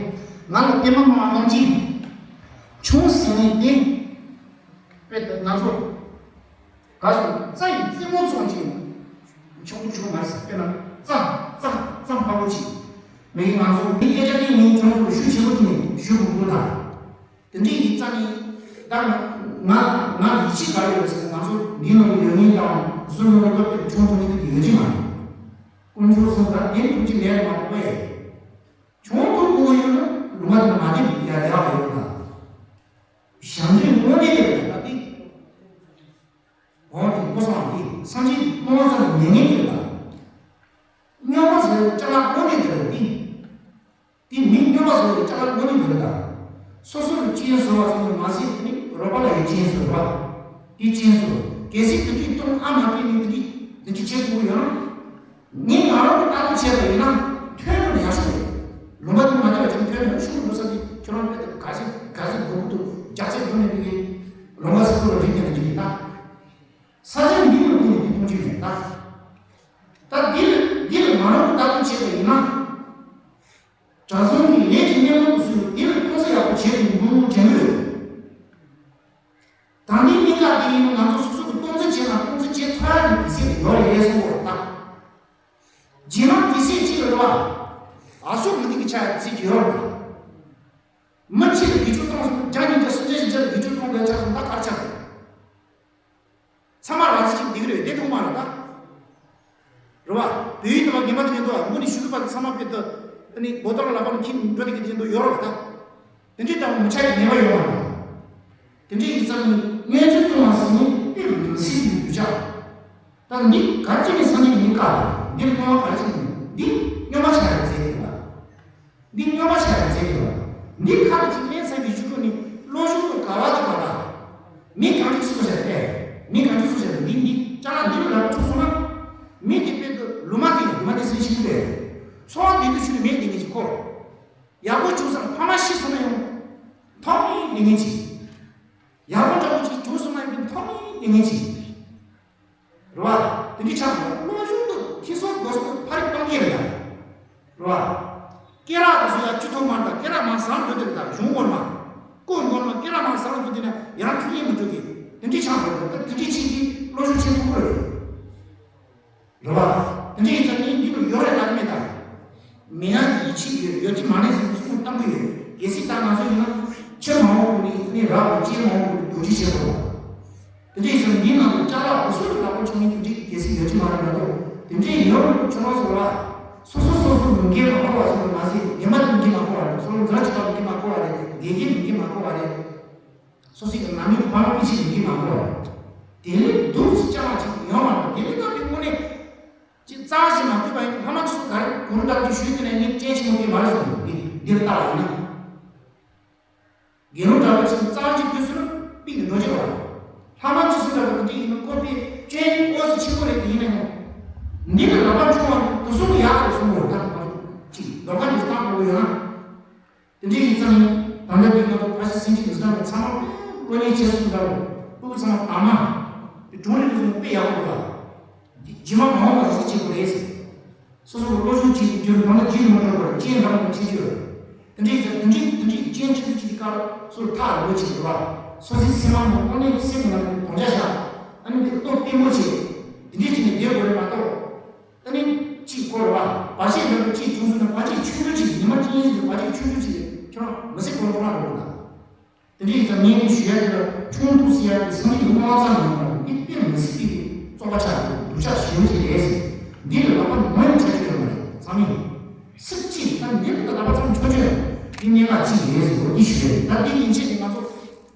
ང་ལ་ལྟད་མོ་མ་གནང་གྱིས། ཆུང་ཟིན་ནས་དེ། དཔེ་དེ་ང་ཚོ། ག་སོང་རྩྭ་ཡི་རྩེ་མོ་ཙམ་ཅིག་ཆུང་ཆུང་མ་ཟད་དཔེར་ན་རྩྭ་རྩྭ་རྩྭ་འཕར་པོ་ཅིག་མེད་ཀྱི། ང་ཚོ་འདི་སྐད་ཆ་འདི་ངས་ཁྱོད་ཚོ་ལ་ཞུ་བྱེད་པོ་དེ་ནས་ཞུ་དགོས་འདུག་ད། དེ་འདྲའི་ཡིག་རྩ་ནི་ད་ང་ང་ང་ཡིད་ཆེས་ག་ཡོད་ཟེར་ན། ང་ཚོ་འདི་ནང་ལ་ཡོད་མཁན་དང་བཟོ་མི་རུང་བ་དེ་ཆུང་ཆུང་ནི་དེ་ཡོད་ཀྱི་མ་རེད། དཀོན་མཆོག་གསུམ་ད་འདི་ཐུགས་རྗེ་ལས་མ་གཏོགས་པས། ཆུང་དུ་དགོས་ཡོད་ན་ལུང་མ་དེ་མ་བསྡད་ཡ་ཡག་ཡོད་ད། ཞང་འདྲེ་དངོས་གནས་རེད་ད་འདི། འོ་དེ་ཀོ་སང་དེ་སངས་རྒྱས་ཀྱི་སྣང་བ་ཙམ་ཉན་ཉན་རེད་ད། སྨྱོན་པ་ཟེར་བའི་ཅ་ལག་དངོས་གནས་དེ་རེད་དེ། དེ་མི་སྨྱོན་པ་ཟེར་བའི་ཅ་ལག་དངོས་གནས་དེ་རེད་ད། སོ་སོ་ལ་སྐྱོན་བཟོ་བ་ཟེར་ནས་མ་ཟད་དེ་ནི་རོགས་པ་ལ་ཡང་སྐྱོན་བཟོ་བ། དེ་སྐྱོན་བཟོ། གལ་སྲིད་དེ་འདྲའི་གཏོང་ཨ་མ་སྐྱོན་ནས་དེ་འདྲའི་དེ་འདྲའི་བྱེད་དགོས་ཡོད་ན། ངས་ང་རང་གི་ལྟ་རྟོག་བྱས་པ་ཡིན་ན་ཐོན་ནས་ཡག་ཤོས་རེད། ལུང་པ་དེ་མ་བདེ་བ་ཅིག་ཐོན་ནས་ཤུགས་འགྲོ་ས་དེ་ཁྱོད་རང་དཔེ་དེ་ག་ཚད་ག་ཚད་མགོ་སྐོར་དུ་རྒྱག་ཚད་འགྲོ་ནས་དེ་གའི་ལུང་པ་སི་ཁོ་ལ་རིག་ནས་ཀྱི་ཡིན་ན། ས་ཆ་འདི་ལ་བསྟུན་ནས་དེ་གཏོང་རྒྱུ་ཡིན་ད། ད་འདི་ལ་འདི་ལ་ང་རང་གི་ལྟ་རྟོག་བྱས་པ་ཡིན་ན། གྲྭ་ཚང་གི་ལས་ཀྱི་གནས་བབ་སུ་འདི་ལ་གཏོང་ས་ཡག་པོ་བྱས་ཏེ་འདུག་དྲན་གི་ཡོད། ད་ནི་གནད་འགག་དེ་ཡིན་ན་ང་ཚོ་སོ་སོ་གི་སྟོང་ཚོད་བྱས་ན་སྟོང་ཚོད་བྱས་ཐུབ་ཡ་གི་དུས་ཚོད་ཡོད་རེད་གསུངས་པ་རེད་ད། རྗེས་མ་དུས་ཚོད་གཅིག་ལ་རེད་བ། ཨ་སོག་མི་འདི་གི་ཆ་ཡ་དུས་ཚོད་ཀྱི་ཡོད་རེད་ད། མི་གཅིག་ལ་དགུ་བཅུ་གཏོང་སོང་བརྒྱ་ཉིས་བརྒྱ་སུམ་བརྒྱ་བཞི་བརྒྱ་ལ་དགུ་བཅུ་གཏོང་བའི་ཆ་སོང་ད་གར་ཆག་རེད། ཚང་མ་ར་ཚི་ཅིག་འདི་གི་རེད་དེ་མཐོང་མ་རེད་ད། རེད་བ། བོད་ཡིག་དང་ངན་པ་དེ་ཉན་དུ་ཨ་མོ་ནི་ཞུ་གི་པ་ཚང་མ་དཔེ་ད། ཨ་ནི་བོ་ཏོ་ར་ལ་པ་ནི་ཁྱིམ་འགྲོ་དེ་གི་དེ་ཉན་དུ་ཡོད་རེད་བ་ད། དེ་འདྲའི་ལྟ་བུ་མི་ཆ་ཡི་ཉེས་པ་ཡོད་མ་རེད། དེ་འདྲའི་ཡིག་ཚང་ནི་སྔོན་འཇུག་གཏོང་བ་ཟེར་ནི་དཔེ་མི་སྲིད་པའི་རྒྱུ་ཆ། ད་འདི་ག་ཅི་ནས་སངས་རྒྱས་ཀྱི་མི་དཀའ་བ་འདིར་སྣང་བ་ག་ཅི་ནས་འདི་སྨྱོན་པ་ཆགས་ཡོད་ཟེར་གི་འདུག་བ། འདི་སྨྱོན་པ་ཆགས་ཡོད་ཟེར་གི་འདུག་བ། འདི་ཁ་ལ་ཅིག་ལེན་ཚར་བའི་གཞུག་གུ་ནི་བློ་གཞུག་ཏུ་ག་བ་དེ་ག་བ། མི་གང་ཅི་སུ་བྱས་ཏེ། མི་གང་ཅི་སུ་བྱས་ཏེ་འདི་འདི་ཅ་ལག་འདི་ལ་ལབ་འཁྲུག་སོང་ན། མི་དེ་དཔེ་དུ་ལུ་མ་དེ་ལུ་མ་དེ་སེམས་ཤིང་དེ། འཚོ་བ་འདི་དུ་ཆུ་ནི་མེད་དེ་ངེས་ཀྱི་ཁོ། ཡག་པོ་བྱུང་ཙང་ཕ་མ་ཤི་སོང་ན་ཡང་། མཐོང་ཡིན་ལྡི་ངེས་ཀྱི། ཡག་པོ་འདྲ་པོ་ཅིག་བྱུང་སོང་ན་ཡང་མཐོང་ཡིན་ལྡི་ངེས་ཀྱི། རེད་བ། དེ་འདྲའི་ཆགས་འདུག་བློ་གཞུང་དུ་ཐེ་ཚོམ་དགོས་སོང་ཕ་རིག་གཏོང་གི་རེད་ད། རེད་བ། སྐེ་རགས་དེ་ཚོ་ཡང་བཅུ་ཐོག་མར་དང་སྐེ་རགས་མར་ཟང་འགྲོ་དེ་རེད་ད་གཞུང་ངོར་མ། ཀོ་མགོར་མ་སྐེ་རགས་མར་ཟང་འགྲོ་དེ་ན་ཡང་ཐུགས་ཡིད་མི་འགྲོ་གི། དེ་འདྲའི་ཆགས་འདུག་ད་དེ་འདྲའི་ཆིག་གི་བློ་གཞུང་ཆེ་མཐོང་གི་རེད། རེད་བ། དེ་འདྲ་ཡིན་ཙང་ངས་འདི་ལ་ཡོད་རེད་ལབ་མེད་ད། མེད་ན་ཡིད་ཆེས་ཡོད་ཡོད་ཀྱི་མ་རེད་ཟེར་ནས་གསུང་གཏམ་གྱི་ཡོད། གལ་སྲིད་ད་ང་ཚོ་ཡིན་ན་ཆེ་མང་བོ་ཀུན་ནས་ནས་རག་པ་ཅན་མང་བོ་ཀུན་ནས་རྡོ་རྗེ་བྱེད་དགོས་པ། དེ་འདྲ་ཡིན་ཙང་འདིའི་ནང་དུ་ཅ་ལག་འུ་ཚོ་ལ་ལག་པ་ཆོག་མཁན་དེ་འདྲའི་གལ་སྲིད་ཡོད་ཀྱི་མ་རེད་མ་གཏོགས་དེ་འདྲའི་ཡོད་རུང་ཆུང་བ་ཚོ་ལ་སོ་སོ་སོ་སོ་ལུང་སྐད་མ་གོ་བ་ཚོ་ལ་མ་ཟད་ཉི་མ་དེ་ལུང་སྐད་མ་གོ་བ་རེད། སོ་སོ་འཛམ་བུ་གླིང་ལུང་སྐད་མ་གོ་བ་རེད། དགེ་རྒན་ལུང་སྐད་མ་གོ་བ་རེད། སོ་སོའི་ནང་མི་ཕ་མ་པི་ཆེ་ཡིན་གྱི་མ་གོ་བ། དེ་ལས་སྡུག་ཅིག་ཅང་ཅིག་ཡོང་བ་དང་དེ་ལས་ད་དེ་དངོས་གནས་ཅིག་རྩ་ཞིག་མ་ཐུབ་པ་ཡིན་ཕ་མ་ཅིག་སུ་ག་རེ་གུ་རུ་འདྲ་ཅིག་ཞུས་དེ་ནས་ངས་སྐྱེན་ཆེན་མོ་དེ་མ་རེད་སོང་འདི་འདིར་ལྟ་བ་ཡིན་ན། དགེ་སློང་འདྲ་བོ་ཅིག་རྩ་ཅིག་དུས་སུ་ན་པིག་འགྲོ་ཅིག་བ། ཕ་མ་ཅིག་སུ་འདྲ་བོ་དེ་ཡིན་ན་ཁོ་པའི་སྐྱོན་ཨོ་ཙི་ཆེན་པོ་རེད་དེ་ཡིན་ན་ཡང་། འདི་ལ་ལག་པ་འཁྲུངས་བ་དུ་སུ་ཡག་རེད་སོང་བ་ད་ཅིག་ལོག་ཁ་ཅིག་བཏང་དགོས་ཡོད་ན། དེ་འདྲའི་ཡིན་ཙང་། ད་ལྟ་འདི་ང་ཚོ་ཕ་ཤི་སེམས་ཅན་འདི་ཚོ་ཚང་མ་བློ་ཉེས་བྱས་སོང་འདྲ་བོ། སྤུ་གུ་ཚང་མ་དྭངས་མ། དེ་སྒྲུང་རེ་རེ་ཚོ་དཔེ་ཡག་པོ་འདུག་ག་རྗེས་མ་མ་འོངས་པ་རེ་ཅིག་བྱེད་དགོས་རེད་ཟེར། སོ་སོ་གི་བློ་སྦྱོང་བྱེད་དུས་རྒྱུན་རང་ལ་རྒྱུན་མི་འགྲོ་བར་རྐྱེན་འདྲ་མི་འདྲ་བྱེད་ཀྱི་ཡོད། དེ་འདྲའི་ཡིན་ཙང་དེ་འདྲའི་དེ་འདྲའི་རྐྱེན་ཆེན་པོ་ཅིག་གི་སྐབས་སོ་སོ་ཐག་རིང་པོ་བྱེད་དགོས་པ། སོ་སོའི་སེམས་ནང་དངོས་གནས་སེམས་ནང་དུ་དོན་རྒྱ་བཞག་ཨ་ནི་དེ་བློ་བརྟན་པོ་བྱེད། དེ་འདྲའི་བྱས་ནས་བསྡད་དགོས་རེད་མ་གཏོགས། ད་ནི་གཅིག་སྐོར་བ། བར་ཆད་འདྲ་བོ་གཅིག་བྱུང་སོང་ན་བར་ཆད་ཆུང་ཆུང་ཅིག་ཉི་མ་གཅིག་གཉིས་ཟིན་པའི་བར་ཆད་ཆུང་ཆུང་ཅིག་ཁྱོད་རང་མི་སྲིད་གོང་ཁོ་ན་འགྲོ་དགོས་ད། དེ་འདྲ་ཡིན་ཙང་ངས་ནི་ཞུ་ཡ་དེ་ལ་ཆུང་དུ་ཟེར་ཡ་དེ་སངས་རྒྱས་ཀྱི་དབང་ཙམ་ཡིན་པ་འདི་དཔེ་མི་སྲིད་པའི་བཙོག་པ་ཆགས་འདུག་ཆ་ཞེ་པོ་ཅིག་རེད། འདི་ལ་ལག་པ་ནོན་ཆ་རྒྱུ་ཡོད་མ་རེད། ཚང་མས་སྲིད་ཅིག་ད་འདི་ལ་ལག་པ་ཚང་ཆོག་ཆོག་ཡོད། འདི་གནད་འགག་ཅིག་རེད་ཟེར་འོ་འདི་ཞུ་རེད། ད་འདི་ཡིན་ཆེད་དེ་ང་ཚོ་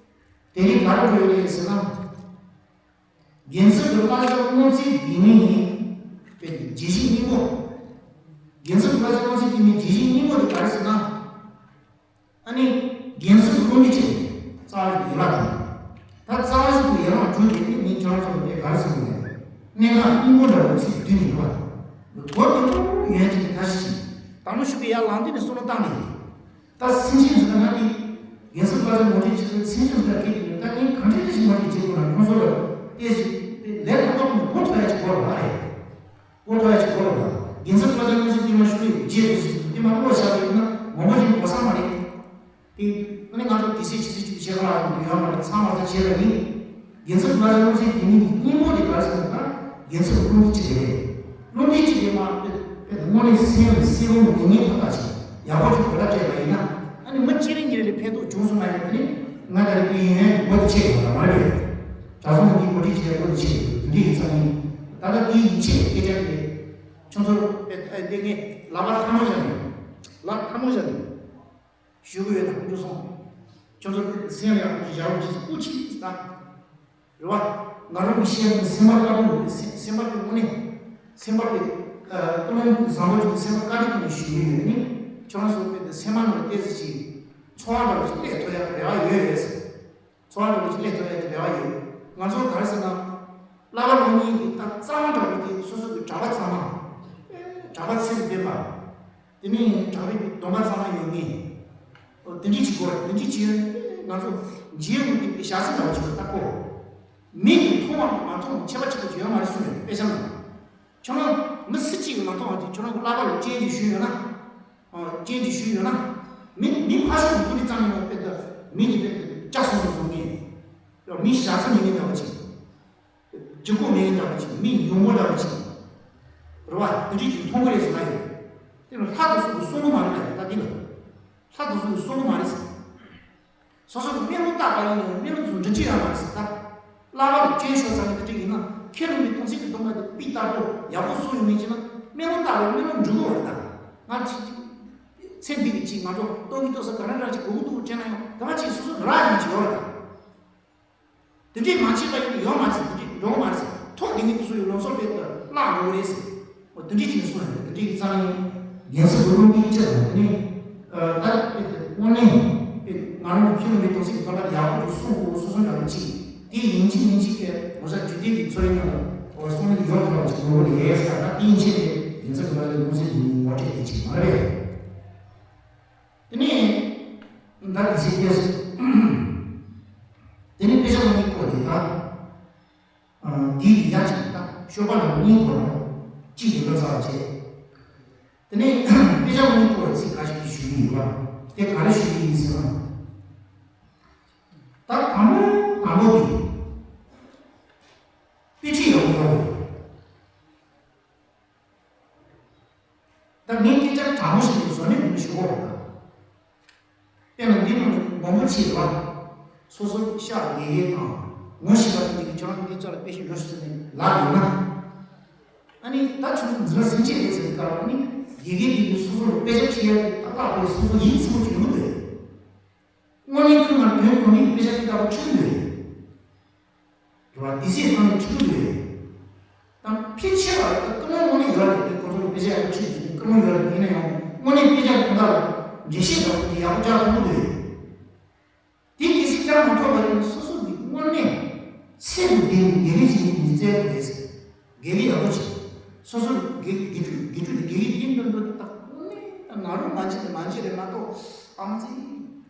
དེ་རིང་ག་རེ་འགྲོ་ཡོད་རེད་ཟེར་ན། རྒྱལ་སྲས་ཀྱི་བསླབ་བྱ་སྔོན་ཚུད་དེ་མིན་ཡིན། དཔེ་རྒྱས་བཤད་སྙིང་པོ། རྒྱལ་སྲས་ཀྱི་བསླབ་བྱ་སྔོན་ཚུད་དེ་མིན་རྒྱས་བཤད་སྙིང་པོ་དེ་ག་རེ་ཟེར་ན། ཨ་ནི། རྒྱལ་སྲས་ཀྱི་བློ་འདྲི་བྱས་ཏེ་རྩ་བ་ཞིག་ཏུ་ཡན་ལག་དང་། ད་རྩ་བ་ཞིག་ཏུ་ཡན་ལག་བསྒྲུབས་ཏེ་ནི་ངས་ཁྱེད་རང་ཚོ་ལ་དེ་ག་རེ་ཟེར་དགོས་རེད། གནད་འགག་སྙིང་པོ་འདྲ་བོ་ཚིག་བསྡུས་ནས་འདུག་བ། གོ་དེ་ཡོན་གྱི་མཐའ་བཞི་ཞིག་དང་པོ་ཞུགས་པའི་ཡར་ལངས་དུས་ནས་བསམ་བློ་བཏང་ནས། ད་སེམས་ཅན་ཚོ་ང་འདི་རྒྱལ་སྲས་བསླབ་བྱ་ངོ་སྤྲོད་བྱེད་ཚུལ་སེམས་ཅན་ཚོ་ལ་དེ་ཡིན་ད་ངས་གང་འདྲ་ཞིག་མ་ཞིག་བྱེད་དགོས་ན་ཁོང་ཚོ་ལ་ཏོག་ཙམ་ལས་སླ་པོ་མི་གོ་ཐུབ་ཡ་ཅིག་དགོས་རེད་མ་རེད། གོ་ཐུབ་ཡ་ཅིག་དགོས་རེད་པ། རྒྱལ་སྲས་བསླབ་བྱ་སྔོན་ཚུད་དེ་མ་ཞུ་ཡི་རྗེས་སུ་དེ་མ་བློ་བཞག་པ་ཡིན་ན་མང་པོ་ཅིག་གོ་ས་མ་རེད། དེ་ཨ་ནི་ང་ཚོ་དེ་སྲིད་ཕྱི་སྲིད་ཅིག་བྱེད་ག་ལ་ཡོང་དུ་ཡོད་མ་རེད། ཚང་མ་ཚོ་བྱེད་པ་ཡིན། རྒྱལ་སྲས་བསླབ་བྱ་སྔོན་ཚུད་དེ་མིན་གྱི་སྙིང་པོ་དེ་ག་རེ་ཟེར་ན་ད་རྒྱལ་སྲས་ཀྱི་བློ་འདྲི་བྱེད་རེད། བློ་འདྲི་བྱེད་དེ་མ་དཔེ་དཔེ་དངོས་གནས་སེམས་སེམས་ཀྱི་ངེས་ངེས་ཐག་ཐག་ཆོད་ཡག་པོ་ཅིག་གོ་བརྡ་སྤྲད་པ་ཡིན་ན་ཨ་ནི་མི་གཅིག་རེ་གཉིས་རེ་ལ་ཕན་ཐོགས་བྱུང་སོང་ན་ཡང་དེ་ནི་ང་ད་རེ་དུས་ཡིན་ཡང་གོ་བརྡ་ཆེ་དགོས་ན་མ་རེད། གྲྭ་ཚང་གི་གོ་སྒྲིག་བྱས་གོ་བརྡ་ཆེ་དགོས་འདི་ཡིན་ཙང་ཡིན། ད་ལྟ་དེ་ཡིན་ཆེད་སྐད་ཆ་དེ་ཁྱོད་ཚོར་དཔེ་ཨ་འདི་ངས་ལག་པ་ཐལ་མོ་བཞག་ནས་ལག་ཐལ་མོ་བཞག་ནས། ཞུ་གི་ཡོད་དམ་འདུག་སོང་། ཁྱོད་ཚོ་སེམས་ཡག་པོ་ཞིག་བཞག་རོགས་གྱིས་སྐུ་མཁྱེན་ད། རེད་བ། ང་རང་གི་བཤད་ན་སེམས་པ་དཀར་པོ་ཡོད་སེམས་སེམས་པ་དཔེ་དངོས་གནས། སེམས་པ་དཔེ། ཀུན་སློང་བཟང་པོ་ཅིག་སེམས་པ་དཀར་རིགས་ཀྱི་ཞུ་གི་ཡོད་ནི། ཁྱོད་རང་ཚོ་དཔེ་དེ་སེམས་པ་ནང་ལ་ཏོག་ཙམ་ཅིག་ཚོར་བ་འདྲ་བོ་ཅིག་སླེབས་ཐུབ་ཡག་རེ་བ་ཡོད་ཡོད་ཟེར། ཚོར་བ་འདྲ་བོ་ཅིག་སླེབས་ཐུབ་ཡག་གི་རེ་བ་ཡོད། ང་ཚོ་ག་རེ་ཟེར་ན། བསླབ་པ་སློབ་གཉེར་གྱི་ད་རྩ་བ་འདྲ་བོ་དེ་སོ་སོ་གི་གྲྭ་པ་ཚང་མ། གྲྭ་པ་ཚེ་རིང་སྤེན་པ། དེ་ནས་གྲྭ་པའི་སྡོམ་པ་ཚང་མ་ཡོད་ངེས། འོ་དེ་འདྲ་ཅིག་དགོས་རེད། དེ་འདྲ་ཅིག་ཡོད་ན་ང་ཚོ་འཇལ་དགོས་ཀྱི་ཞག་ཚི་འདྲ་བོ་ཅིག་ལ་ལྟ་གོ། མི་གིས་མཐོང་བ་དང་མ་མཐོང་བ་ཁྱད་པར་ཆེན་པོ་ཅིག་ཡོད་མ་རེད་གསུངས་ཡོད་དཔེ་ཆ་ནང་། ཁྱོད་རང་མི་སུ་གཅིག་གིས་མ་མཐོང་བ་ཅིག་ཁྱོད་རང་གི་བསླབ་པ་ལ་སྐྱོན་ཅིག་ཞུས་ཡོད་ན། ཨ་སྐྱོན་ཅིག་ཞུས་ཡོད་ན། མི་མི་ཕར་ཕྱོགས་ཀྱི་མཐོང་རིགས་ཙམ་ཡང་དཔེ་ད་མི་གིས་དཔེ་ལྕགས་སོང་ནས་བཟུང་ངེས། ཡང་མི་ཞག་ཚི་མི་ངན་འདྲ་བོ་ཅིག་གཅིག་པོ་མེད་འདྲ་བ་ཅིག་མི་ཡོང་མོ་འདྲ་བ་ཅིག་རེད་བ། དེ་འདྲ་ཅིག་མཐོང་གི་རེད་ཟེར་ན་ཡོད། དེ་ལ་ལྷ་དང་སོགས་པའི་གསུང་གི་མ་རེད་ན་ཡོད་ད་འདི་ལ། ལྷ་དང་སོགས་པའི་གསུང་གི་མ་རེད་ཟེར། སོ་སོ་གི་དམན་ལུགས་བརྟག་པ་ཡིན་ནའང་དམན་ལུགས་ཚོ་འདྲི་ཅི་ཡང་མ་རེད་ཟེར་ད། བསླབ་པ་ལ་སྐྱོན་ཤོར་ཚར་ནས་དེ་འདྲ་ཡིན་ན་ཁས་བླངས་པའི་དམ་ཚིག་གི་སྡོམ་པ་དེ་པི་ལྟ་བུ་ཡག་པོ་སྲུང་ཡོང་མིན་ཅི་ན་དམན་ལུགས་བརྟག་པའི་དམན་ལུགས་འགྲུབ་ཀྱི་རེད་ད། ང་ཅིག་ཚེ་འདི་གི་ཅིག་ང་ཚོ་ལྟོ་གི་ལྟོ་ས་ག་རེ་ར་ཅིག་གོ་གི་འདུག་དྲན་ན་ཡང་དེ་མ་ཅིག་སོ་སོ་རག་ཡོང་ཅིག་ཡོད་རེད་ད། དེ་འདྲས་མ་བྱས་པ་ཡིན་ན་ཡོང་མ་རེད་ཟེར། དེ་འདྲས་འགྲོ་མ་རེད་ཟེར། ཐོག་དེ་ནས་སུ་ཡི་ལོ་སོར་བེད་དུ་བརླག་འགྲོ་གི་རེད་ཟེར། འོ་དེ་འདྲས་ཅིག་གསུངས་ཡོད། དེ་འདྲས་ཀྱི་རྩ་ནས་རྒྱལ་སྲས་ཀྱི་བློ་འདི་བཅད་ལ་དེ་ནས་ད་དེ་དངོས་གནས་དེ་ང་རང་གི་ཁྱོད་མི་དོན་ཚིག་གི་བར་ལ་ཡག་པོ་ཞིག་གསུང་དགོས་སོ་སོ་འདྲ་བ་ཅིག་དེ་ཡིན་གཅིག་མིན་གཅིག་གི་ངོ་ཚ་རྒྱུ་ལྡན་གྱི་འཚོ་བའི་ནང་ལ་འོ་གསུང་ནས་ཡོང་ཐུབ་པ་ཅིག་དགོས་ཀྱི་རེད་ཟེར། ད་དེ་ཡིན་ཕྱིན་དེ་རྒྱལ་སྲས་ཀྱི་བློ་འདི་ངོ་ཚ་རྒྱུ་ནི་ངོ་སྤྲད་དེ་ཅིག་མ་རེད། དེ་ནས་ད་དེ་ཚེ་སྐྱེས་སོ། དེ་ནས་དཔེ་ཆ་མ་གཉིས་སྐོར་དེ་དང་། འདིའི་ཡ་གཅིག་དང་ཤོ་པ་ལ་གཉིས་སྐོར་རོ། གཅིག་གི་བློ་ཚར་བ་བྱས། དེ་ནས་དཔེ་ཆ་མ་གཉིས་སྐོར་ཚིག་ཁ་ཤས་ཀྱིས་ཞུ་གི་ཡོད་པ། དེ་ག་རེ་ཞུ་གི་ཡིན་ཟེར་ན། ད་དང་པོ་དང་པོ་དེ། དཔེ་ཁྲིད་ཡག་པོ་ཡོད་རེད། ད་ངས་སྐད་ཆ་དྲང་མོ་ཞིག་གི་བཟོ་ནས་མི་ཞུ་གོ་ར། དཔེར་ན་འདི་ནང་མང་པོ་ཆེ་བ། སོ་སོ་ཤག་དགེ་རྒན་དང་ངོ་ཤེས་པ་དེ་འདྲ་གི་ཁྱོད་རང་འདི་ཚོ་ལ་དཔེ་ཞིག་འགྲོ་ཤོག་ཟེར་ནས་ལབ་ཡོད་ན། ཨ་ནི་ད་ཁྱོད་ཚོ་འཛིན་གྲྭ་ཟིན་བྱས་རེད་ཟེར་གི་སྐབས་ལ་ཨ་ནི་དགེ་རྒན་དེ་གིས་སོ་སོ་ལ་དཔེ་ཆ་ཁྲིད་ཡ་དེ་ཏག་ཏག་དེ་སོ་སོ་ཡིད་ཚིམ་པོ་ཅིག་ཡོང་གི་འདུག་དངོས་གནས་ཁྱོད་ང་དོན་དགོས་ནི་དཔེ་ཆ་དེ་ལྟ་བུ་ཁྲིད་འདུག་རེད་བ། དེ་སྲིད་བཏང་ནས་ཁྲིད་འདུག་རེད། དང་ཕལ་ཆེ་བ་རེད། ད་ཀུན་སློང་དངོས་གནས་ཡོད་རེད། དེ་ཁོ་ཚོ་ལ་དཔེ་ཆ་ཡག་པོ་ཁྲིད་འདུག་ཀུན་སློང་ཡོད་རེད། ཡིན་ན་ཡང་དངོས་གནས་དཔེ་ཆ་དེ་དག་ལ་འགྲེལ་བཤད་དང་དེ་ཡག་པོ་རྒྱག་ཐུབ་ཀྱི་འདུག་རེད། དེ་གལ་སྲིད་རྒྱག་མ་ཐུབ་པ་ཡིན་ན་སོ་སོ་གི་དངོས་གནས་ཚད་དུ་ལྡན་པའི་དགེ་རྒན་ཞིག་ཡིན་པའི་རྩལ་དགོས་རེད། དགེ་རྒན་ཡག་པོ་ཞིག་སོ་སོ་དགེ་དགེ་ཕྲུག་དགེ་ཕྲུག་དེ་དགེ་རྒན་ཡིན་དོན་དུ་ད་དངོས་གནས་ད་ང་རང་མ་བྱེད་ན་མ་བྱེད་རེད་མ་གཏོགས་ཨང་ཙི་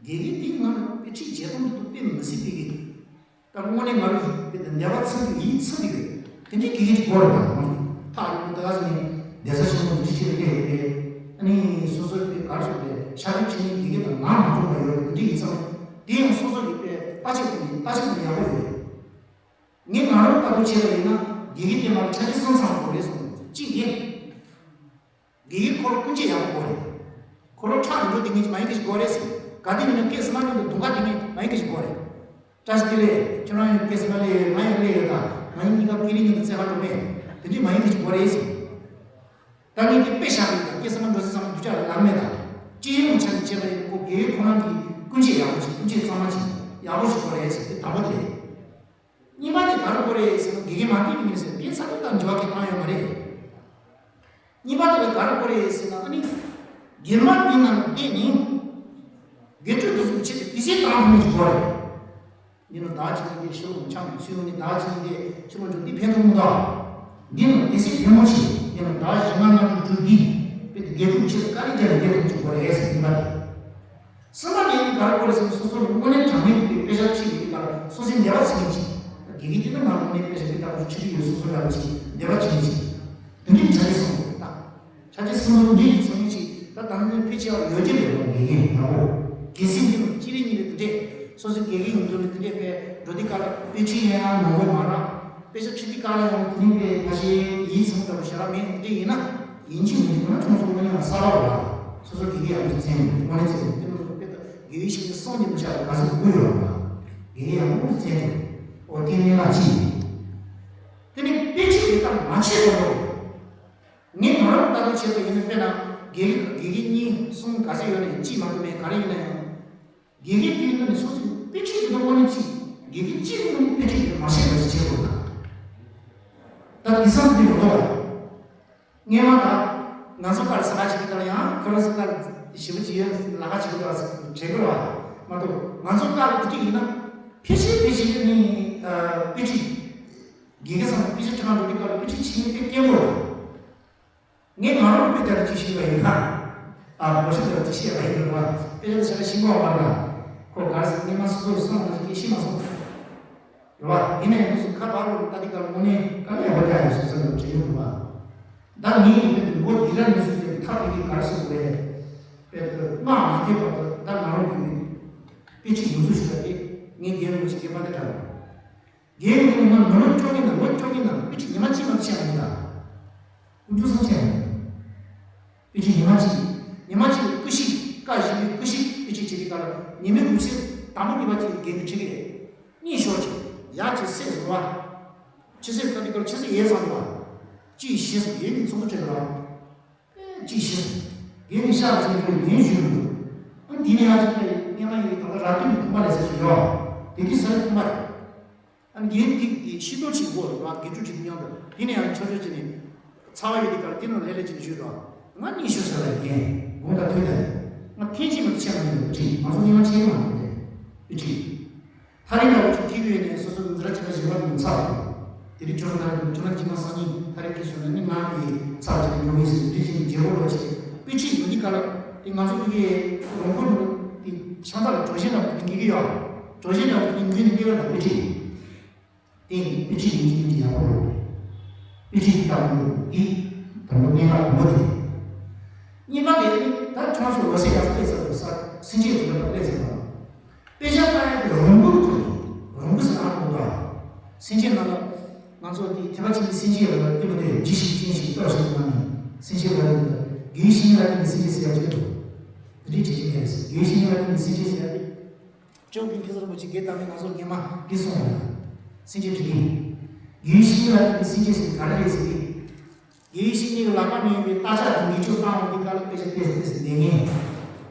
དགེ་རྒན་དེ་ང་ལ་དཔེ་ཁྲིད་བྱེད་སྟངས་དེ་དཔེ་མི་སྲིད་པའི་གི་ད་དངོས་གནས་ང་རང་དཔེ་ད་འདས་པ་ཚང་གི་ཡིད་ཚིམ་པའི་གི་དེ་འདྲའི་དགེ་རྒན་ཞིག་དགོས་རེད། ད་ང་ཚོ་ཐག་རིང་པོ་ད་ག་ཟེ་ནས་གདན་ས་ཆེན་པོ་འདི་ཕྱིར་སླེབས་ཡོད་རེད། ཨ་ནི་སོ་སོ་དཔེ་གར་སོང་པས་ཕྱག་ལས་བྱེད་མཁན་དགེ་རྒན་དང་ང་མ་གཏོགས་པ་ཡོད་རེད། དེ་འདྲའི་ཡིད་ཚིམ་དེ་ཡང་སོ་སོ་གི་དཔེ་ལྟ་ཆེད་དུ་ནས་ལྟ་ཆེད་དུ་ཡག་པོ་ཡོད་རེད། ངས་ང་རང་ལྟ་བུ་བྱས་པ་ཡིན་ན་དགེ་རྒན་དེ་མར་ཆ་རྐྱེན་གསུམ་ཚང་དགོས་རེད་གསུངས། གཅིག་དེ། དགེ་རྒན་ཁོ་རང་ཀུན་སྤྱོད་ཡག་པོ་དགོས་རེད། ཁོ་རང་ཁྲག་རིམ་གྲོ་དེ་ངས་མ་ཡིན་གི་ཞིག་དགོས་རེད་ཟེར། ག་དེ་ཡིན་ན་སྐད་སི་མ་ཉུང་དུ་དུང་ག་དེ་ངས་མ་ཡིན་གི་ཞིག་དགོས་རེད། བཀྲ་ཤིས་བདེ་ལེགས། ཁྱོད་རང་ཡང་སྐད་སི་མ་ལས་ང་ཡང་ལས་ཡོད་ད། ང་གཉིས་ཀ་ཀི་རི་ཉིན་དུ་རྩེད་གར་འགྲོ་མེད། དེ་འདྲའི་མ་ཡིན་དེ་ཅིག་དགོས་རེད་ཟེར། ད་ངས་དེ་དཔེ་བཞག་པ་ཡིན་ད། སྐྱེས་སེམས་མ་འགྲོ་སེམས་ཙམ་དུ་ཅག་ལ་ལབ་མེད་ད། སྐྱེས་ཡོན་ཆ་ནས་བྱས་པ་ཡིན་ཁོ་དགེ་བའི་ཁོ་རང་གི་ཀུན་སྤྱོད་ཡག་པོ་ཅིག་ཀུན་སྤྱོད་གཙང་མ་ཅིག་ཡག་པོ་ཞིག་དགོས་རེད་ཟེར། དེ་དང་པོ་དེ་རེད། གཉིས་པ་དེ་ག་རེ་དགོས་རེད་ཟེར་ན་དགེ་རྒན་མ་བསྟེན་པ་ཡིན་ཟེར། དེ་ས་ཁུལ་དང་འབྲེལ་བ་གང་ཡང་ཡོད་མ་རེད། གཉིས་པ་དེ་ལ་ག་རེ་དགོས་རེད་ཟེར་ན་ཨ་ནི། རྒན་མ་དེ་ནང་བསྡད་ནས། དགེ་ཕྲུག་དེ་ཚོའི་ཆེད་དུ་དེ་བྱས་བཏང་ཐུབ་མཁན་ཅིག་དགོས་རེད། འདི་ནི་བདག་གཅིག་ཡིན་ཏེ་ཕྱི་ལོགས་འཆང་བའི་ཚུལ་ནི། བདག་གཅིག་ཡིན་ཏེ་ཕྱི་ལོགས་འཇོག་འདི་ཕན་ཐོགས་མི་འདུག་འདི་ནི་དེ་སྲིད་ཕན་མོ་ཆེ། འདི་ནི་བདག་བཞི་ལྔ་ལྔ་དྲུག་དྲུག་འདི། དཔེ་དེ་དགེ་ཕྲུག་ཆེ་དཀའ་ལས་རྒྱག་ལ་དགེ་ཕྲུག་ཅིག་དགོས་རེད་ཟེར་གྱིན་པ་རེད། གསུམ་པ་དེ་ནི་ག་རེ་དགོས་རེད་ཟེར་ན་སོ་སོ་ལ་དངོས་གནས་དྲང་གནས་ཀྱི་དཔེ་ཆ་ཁྲིད་ཡོད་དེ་ག་ལ་སོ་སོའི་འདོད་པ་ཚིམ་མཁན་ཅིག་དགེ་རྒན་དེ་ནི་ང་དངོས་གནས་དཔེ་ཆ་འདི་ལྟ་བུ་ཁྲིད་ཀྱི་ཡོད། སོ་སོ་ལ་ཅིག་འདོད་པ་བྱེད་མཁན་ཅིག་དེ་འདྲའི་གྲ་སྒྲིག་སོང་ད། ཆ་ཆེ་སུ་མོ་འདི་ཡི་ཚོགས་མི་ཅིག་ད་དང་ནི་ཕལ་ཆེ་བ་ཡོད་ཀྱི་རེད་ལོ། དགེ་རྒན་ཡག་པོ། གལ་སྲིད་འདི་ལ་གཅིག་རེ་གཉིས་རེ་དེ་འདྲས་སོ་སོའི་དགེ་རྒན་ཡིན་དུས་ནི་དེ་འདྲས་པས་འགྲོ་དུས་སྐབས་ལ་དཔེ་ཁྲིད་ཡང་མང་པོ་མ་རག་དཔེ་ཆ་ཁྲིད་དུས་སྐབས་ལ་ཡང་དེ་ནི་པས་ཕ་ཤེས་ཡིད་ཚིམ་འདྲ་པོ་ཞེ་དྲག་མེད། དེ་འདྲས་ཡིན་ན་ཡིན་གཅིག་མིན་གཅིག་ཁོ་ན་ཁྱོད་ཚོ་དངོས་གནས་ལ་གསར་པ་རེད་པ། སོ་སོ་དགེ་རྒན་ཡག་པོ་ཅིག་བཙལ་ནས་དངོས་གནས་བཙལ་ནས་དེ་ནི་དཔེ་ད་དགེ་བའི་བཤེས་གཉེན་གསུམ་གྱི་མི་ཆགས་པ་ག་ཚོད་དགོས་ཡོད་རེད་པ། དགེ་རྒན་ཡག་པོ་བཙལ་ནས་ཨོ་དེ་གནད་འགག་ཅིག་ཡིན། དེ་ནི་དཔེ་ཁྲིད་དེ་ལྟ་མ་བྱེད་དགོས་རེད། ངས་ང་རང་ལྟ་རྟོག་བྱས་པ་ཡིན་ན། དཔེར་ན་དགེ་རྒན་དགེ་རྒན་གཉིས་གསུམ་ག་ཚད་ཡོད་ན་ཡང་གཅིག་མ་གཏོགས་མེད། ག་རེ་ཡིན་ན་ཡང་དགེ་རྒན་དེའི་ནང་ནས་སོ་སོས་དཔེ་ཁྲིད་ཀྱི་ཐོག་ནས་གཅིག་དགེ་རྒན་གཅིག་ནང་ནས་དཔེ་ཁྲིད་དེ་མ་ཤེས་པ་ཞིག་བྱེད་དགོས་ན། ད་དེང་སང་དེ་མ་གཏོགས་པ། སྔོན་མ་ད་ང་ཚོ་ཀར་ས་ཁ་ཅིག་གི་ཀར་ཡང་ཁོ་རང་ཚོ་ཀར་ཞེ་པོ་ཅིག་ཡོད་ལ་ཁ་ཅིག་གི་ཀར་བྲེལ་དགོས་པ་མ་གཏོགས། ང་ཚོ་ཀར་དེ་ཅིག་ཡིན་ན་ཕལ་ཆེར་ཕལ་ཆེར་ནི་དཔེ་ཁྲིད། དགེ་རྒན་ཚང་མ་དཔེ་ཆ་ཁྲིད་ག་འགྲོ་དུས་སྐབས་ལ་དཔེ་ཁྲིད་ཆེན་མོ་དེ་སྐད་འབོད་རེད། ངས་ང་རང་དཔེ་ཆ་ལ་ཅིག་ཞུས་པ་ཡིན་ན། ཨ་གོ་ཤེས་ལ་ཅིག་བཤད་པ་ཡིན་ན། དཔེ་ཆ་ལ་ཆ་ཤིང་པོ་མ་རེད། ཁོ་ག་རེ་ཟེར། སྔོན་མ་སོ་སོར་སོང་ང་ཅིག་སྐད་ཤེས་མ་སོང་། རེད་པ། ཡིན་ན་ཡང་དུས་སུ་ཁ་བར་བོར་ལྟ་དུས་སྐབས་ལ་དངོས་གནས་དཀའ་ལས་ཡག་པོ་རྒྱག་ཡོད་སོ་སོ་ལ་དྲན་གྱི་འདུག་པ། ད་ངས་ཡིན་ན་དེ་མགོ་དེ་ར་མི་སུ་དེ་ཐག་དེ་གི་ག་རེ་ཟེར་དགོས་རེད། དཔེ་དེ་སྔགས་མ་ཐེབས་བར་དུ་ད་ང་རང་གི་དཔེ་ཁྲིད་ཡོངས་སུ་ཞུ་བ་དེ་ངའི་རྒན་རིན་པོ་ཆེ་རྒན་པ་དེ་འདྲ་རེད། རྒན་རིན་པོ་ཆེ་ནི་ང་མི་ལོ་བཅོ་ལྔ་ནང་ལོ་བཅོ་ལྔ་ནང་དཔེ་ཁྲིད་ཉི་མ་གཅིག་མ་གཏོགས་བཤད་མ་མྱོང་ད། དཀོན་མཆོག་གསུམ་བཤད་མ་མྱོང་། དཔེ་ཁྲིད་ཉི་མ་གཅིག་ཉི་མ་གཅིག་ལ་ཀུ་ཤུ་ཀ་བཞི་པའི་ཀུ་ཤུ་དཔེ་ཁྲིད་བྱེད་དུས་སྐབས་ལ་ཉི་མའི་དགུ་ཤེར་དང་པོ་གཉིས་པ་གཅིག་རྒན་གྱིས་ཁྲིད་ཀྱི་རེད། གཉིད་ཤོར་བྱས་ཡར་བྱས་སད་བཟོ་བ། ཆུ་ཚོད་ལྟ་དུས་སྐབས་ཆུ་ཚོད་ཡས་ཚང་བ། གཅིག་ཤེས་སོང་། རྒན་གྱིས་ཚོགས་འདུ་གྲོལ་བ། ཨེ་གཅིག་ཤེས་སོང་། རྒན་གྱིས་ཤག་ཅིག་ལ་ལན་ཞུས་མི་འདུག་ཨ་འདི་ནས་ཡང་ཅིག་ལ་སྔོན་མ་ཡིན་ད་ལྟ་ར་སྟོད་ཀྱི་ཁང་པ་ལས་ཟེར་ཞིག་ཡོད། དེ་དུས་ས་རི་ཁང་པ་རེད། ཨ་ནི་རྒན་དེ་དེ་ཤི་དོར་ཞིག་འགོ་རེད་པ། དགེ་ཕྲུག་ཅིག་མཉམ་དུ་དེ་ནས་ཡང་ཆོག་ཆོག་བྱས་ནས་ཚ་བ་ཡོད་དེ་གར་དེ་ནང་ལས་ལས་ཅིག་ཞུས་དང་། ང་གཉིད་ཤོར་ས་ལ་རྒན་དགོང་དག་ཐུག་ད་ང་ཐེངས་གཅིག་མ་ཆད་མ་ཡིན་པ་ཁྲིད། ང་ཚོ་སྔོན་མ་ཆད་མ་ཡིན་པ་ཁྲིད། ཐག་རིང་ལ་འུ་ཚོ་ཐིག་ཡོད་ནས་སོ་སོ་འཛིན་གྲྭ་གཅིག་ལ་བཞི་པ་དེ་ཚར་སོང་། དེ་རིང་ཁྱོད་རང་ད་ཁྱོད་རང་གཅིག་མ་སང་ཉིན་ཐག་རིང་ཁྱེར་སོང་ན་ནི་ང་གི་ཚར་གཅིག་ལ་འགྲོ་གི་ཟེར་དུས་ཅིག་རྗེ་བོ་ལོ་ཆེ་དཔེ་ཁྲིད་ཡོད་དེ་ག་ལ་དེ་ང་ཚོ་དེ་གའི་རོང་པོ་ནང་དེ་ཆང་ཐག་ལ་གྲོ་ཞིབ་འདྲ་པོ་དེ་ཉལ་གི་ཡོད། གྲོ་ཞིབ་འདྲ་པོ་དེ་ཉལ་གི་ཡོད་ལ་དཔེ་ཁྲིད། དེ་ནི་དཔེ་ཁྲིད་ཡིན་གྱི་མིན་གྱི་ཡག་པོ་རེད། དཔེ་ཁྲིད་ཀྱི་ལྟ་བུ་འདི་དང་པོ་གནད་འགག་དང་པོ་དེ་རེད། གཉིས་པ་དེ་ནི་ད་ཁྱོད་ཚོ་འོད་གསལ་ཡག་པོ་སླེབས་ཚར་འདུག་ས་སེམས་ཅན་དེ་འདྲ་སླེབས་ཚར་འདུག་དཔེ་ཆ་ལྟ་ཡག་གི་རོང་པོ་དེ་རོང་པོ་ཟེར་ཨ་ཁོ་ད་སེམས་ཅན་ནང་ལ་ང་ཚོ་དེ་ཐེག་པ་ཆེན་པོའི་སེམས་ཅན་ལ་བསྟན་པ་དེ་ཇི་ཞིག་ཅི་ཞིག་ལྟ་ཞིག་གནང་ནས་སེམས་ཅན་ལ་དེ་འདྲ་དགེ་བའི་བཤེས་གཉེན་ལ་བསྟན་པའི་སེམས་ཅན་ཟེར་ཡག་ཅིག་འདུག་དེ་འདྲའི་བྱེད་ཀྱི་མེད་རེད། དགེ་བའི་བཤེས་གཉེན་ལ་བསྟན་པའི་སེམས་ཅན་ཟེར་ཡག་དེ། ལྕོག་གི་མཁན་ཟུར་པོ་ཅིག་གིས་ད་ནི་ང་ཚོ་སྔོན་མ་འདི་གསུངས་ཡོད། སེམས་ཅན་དྲི་གིན། དགེ་བའི་བཤེས་གཉེན་ལ་བསྟན་པའི་སེམས་ཅན་ཟེར་ག་རེ་རེད་ཟེར་ཏེ། དགེ་བའི་བཤེས་གཉེན་གྱི་ལག་པ་མེད་པའི་རྟ་ལྕག་གི་ངེས་སྤྱོད་བཏང་བ་འདི་ག་ལ་དཔེ་ཆ་ཏོག་ཙམ་ཏོག་ཙམ་ལེན་ངེས།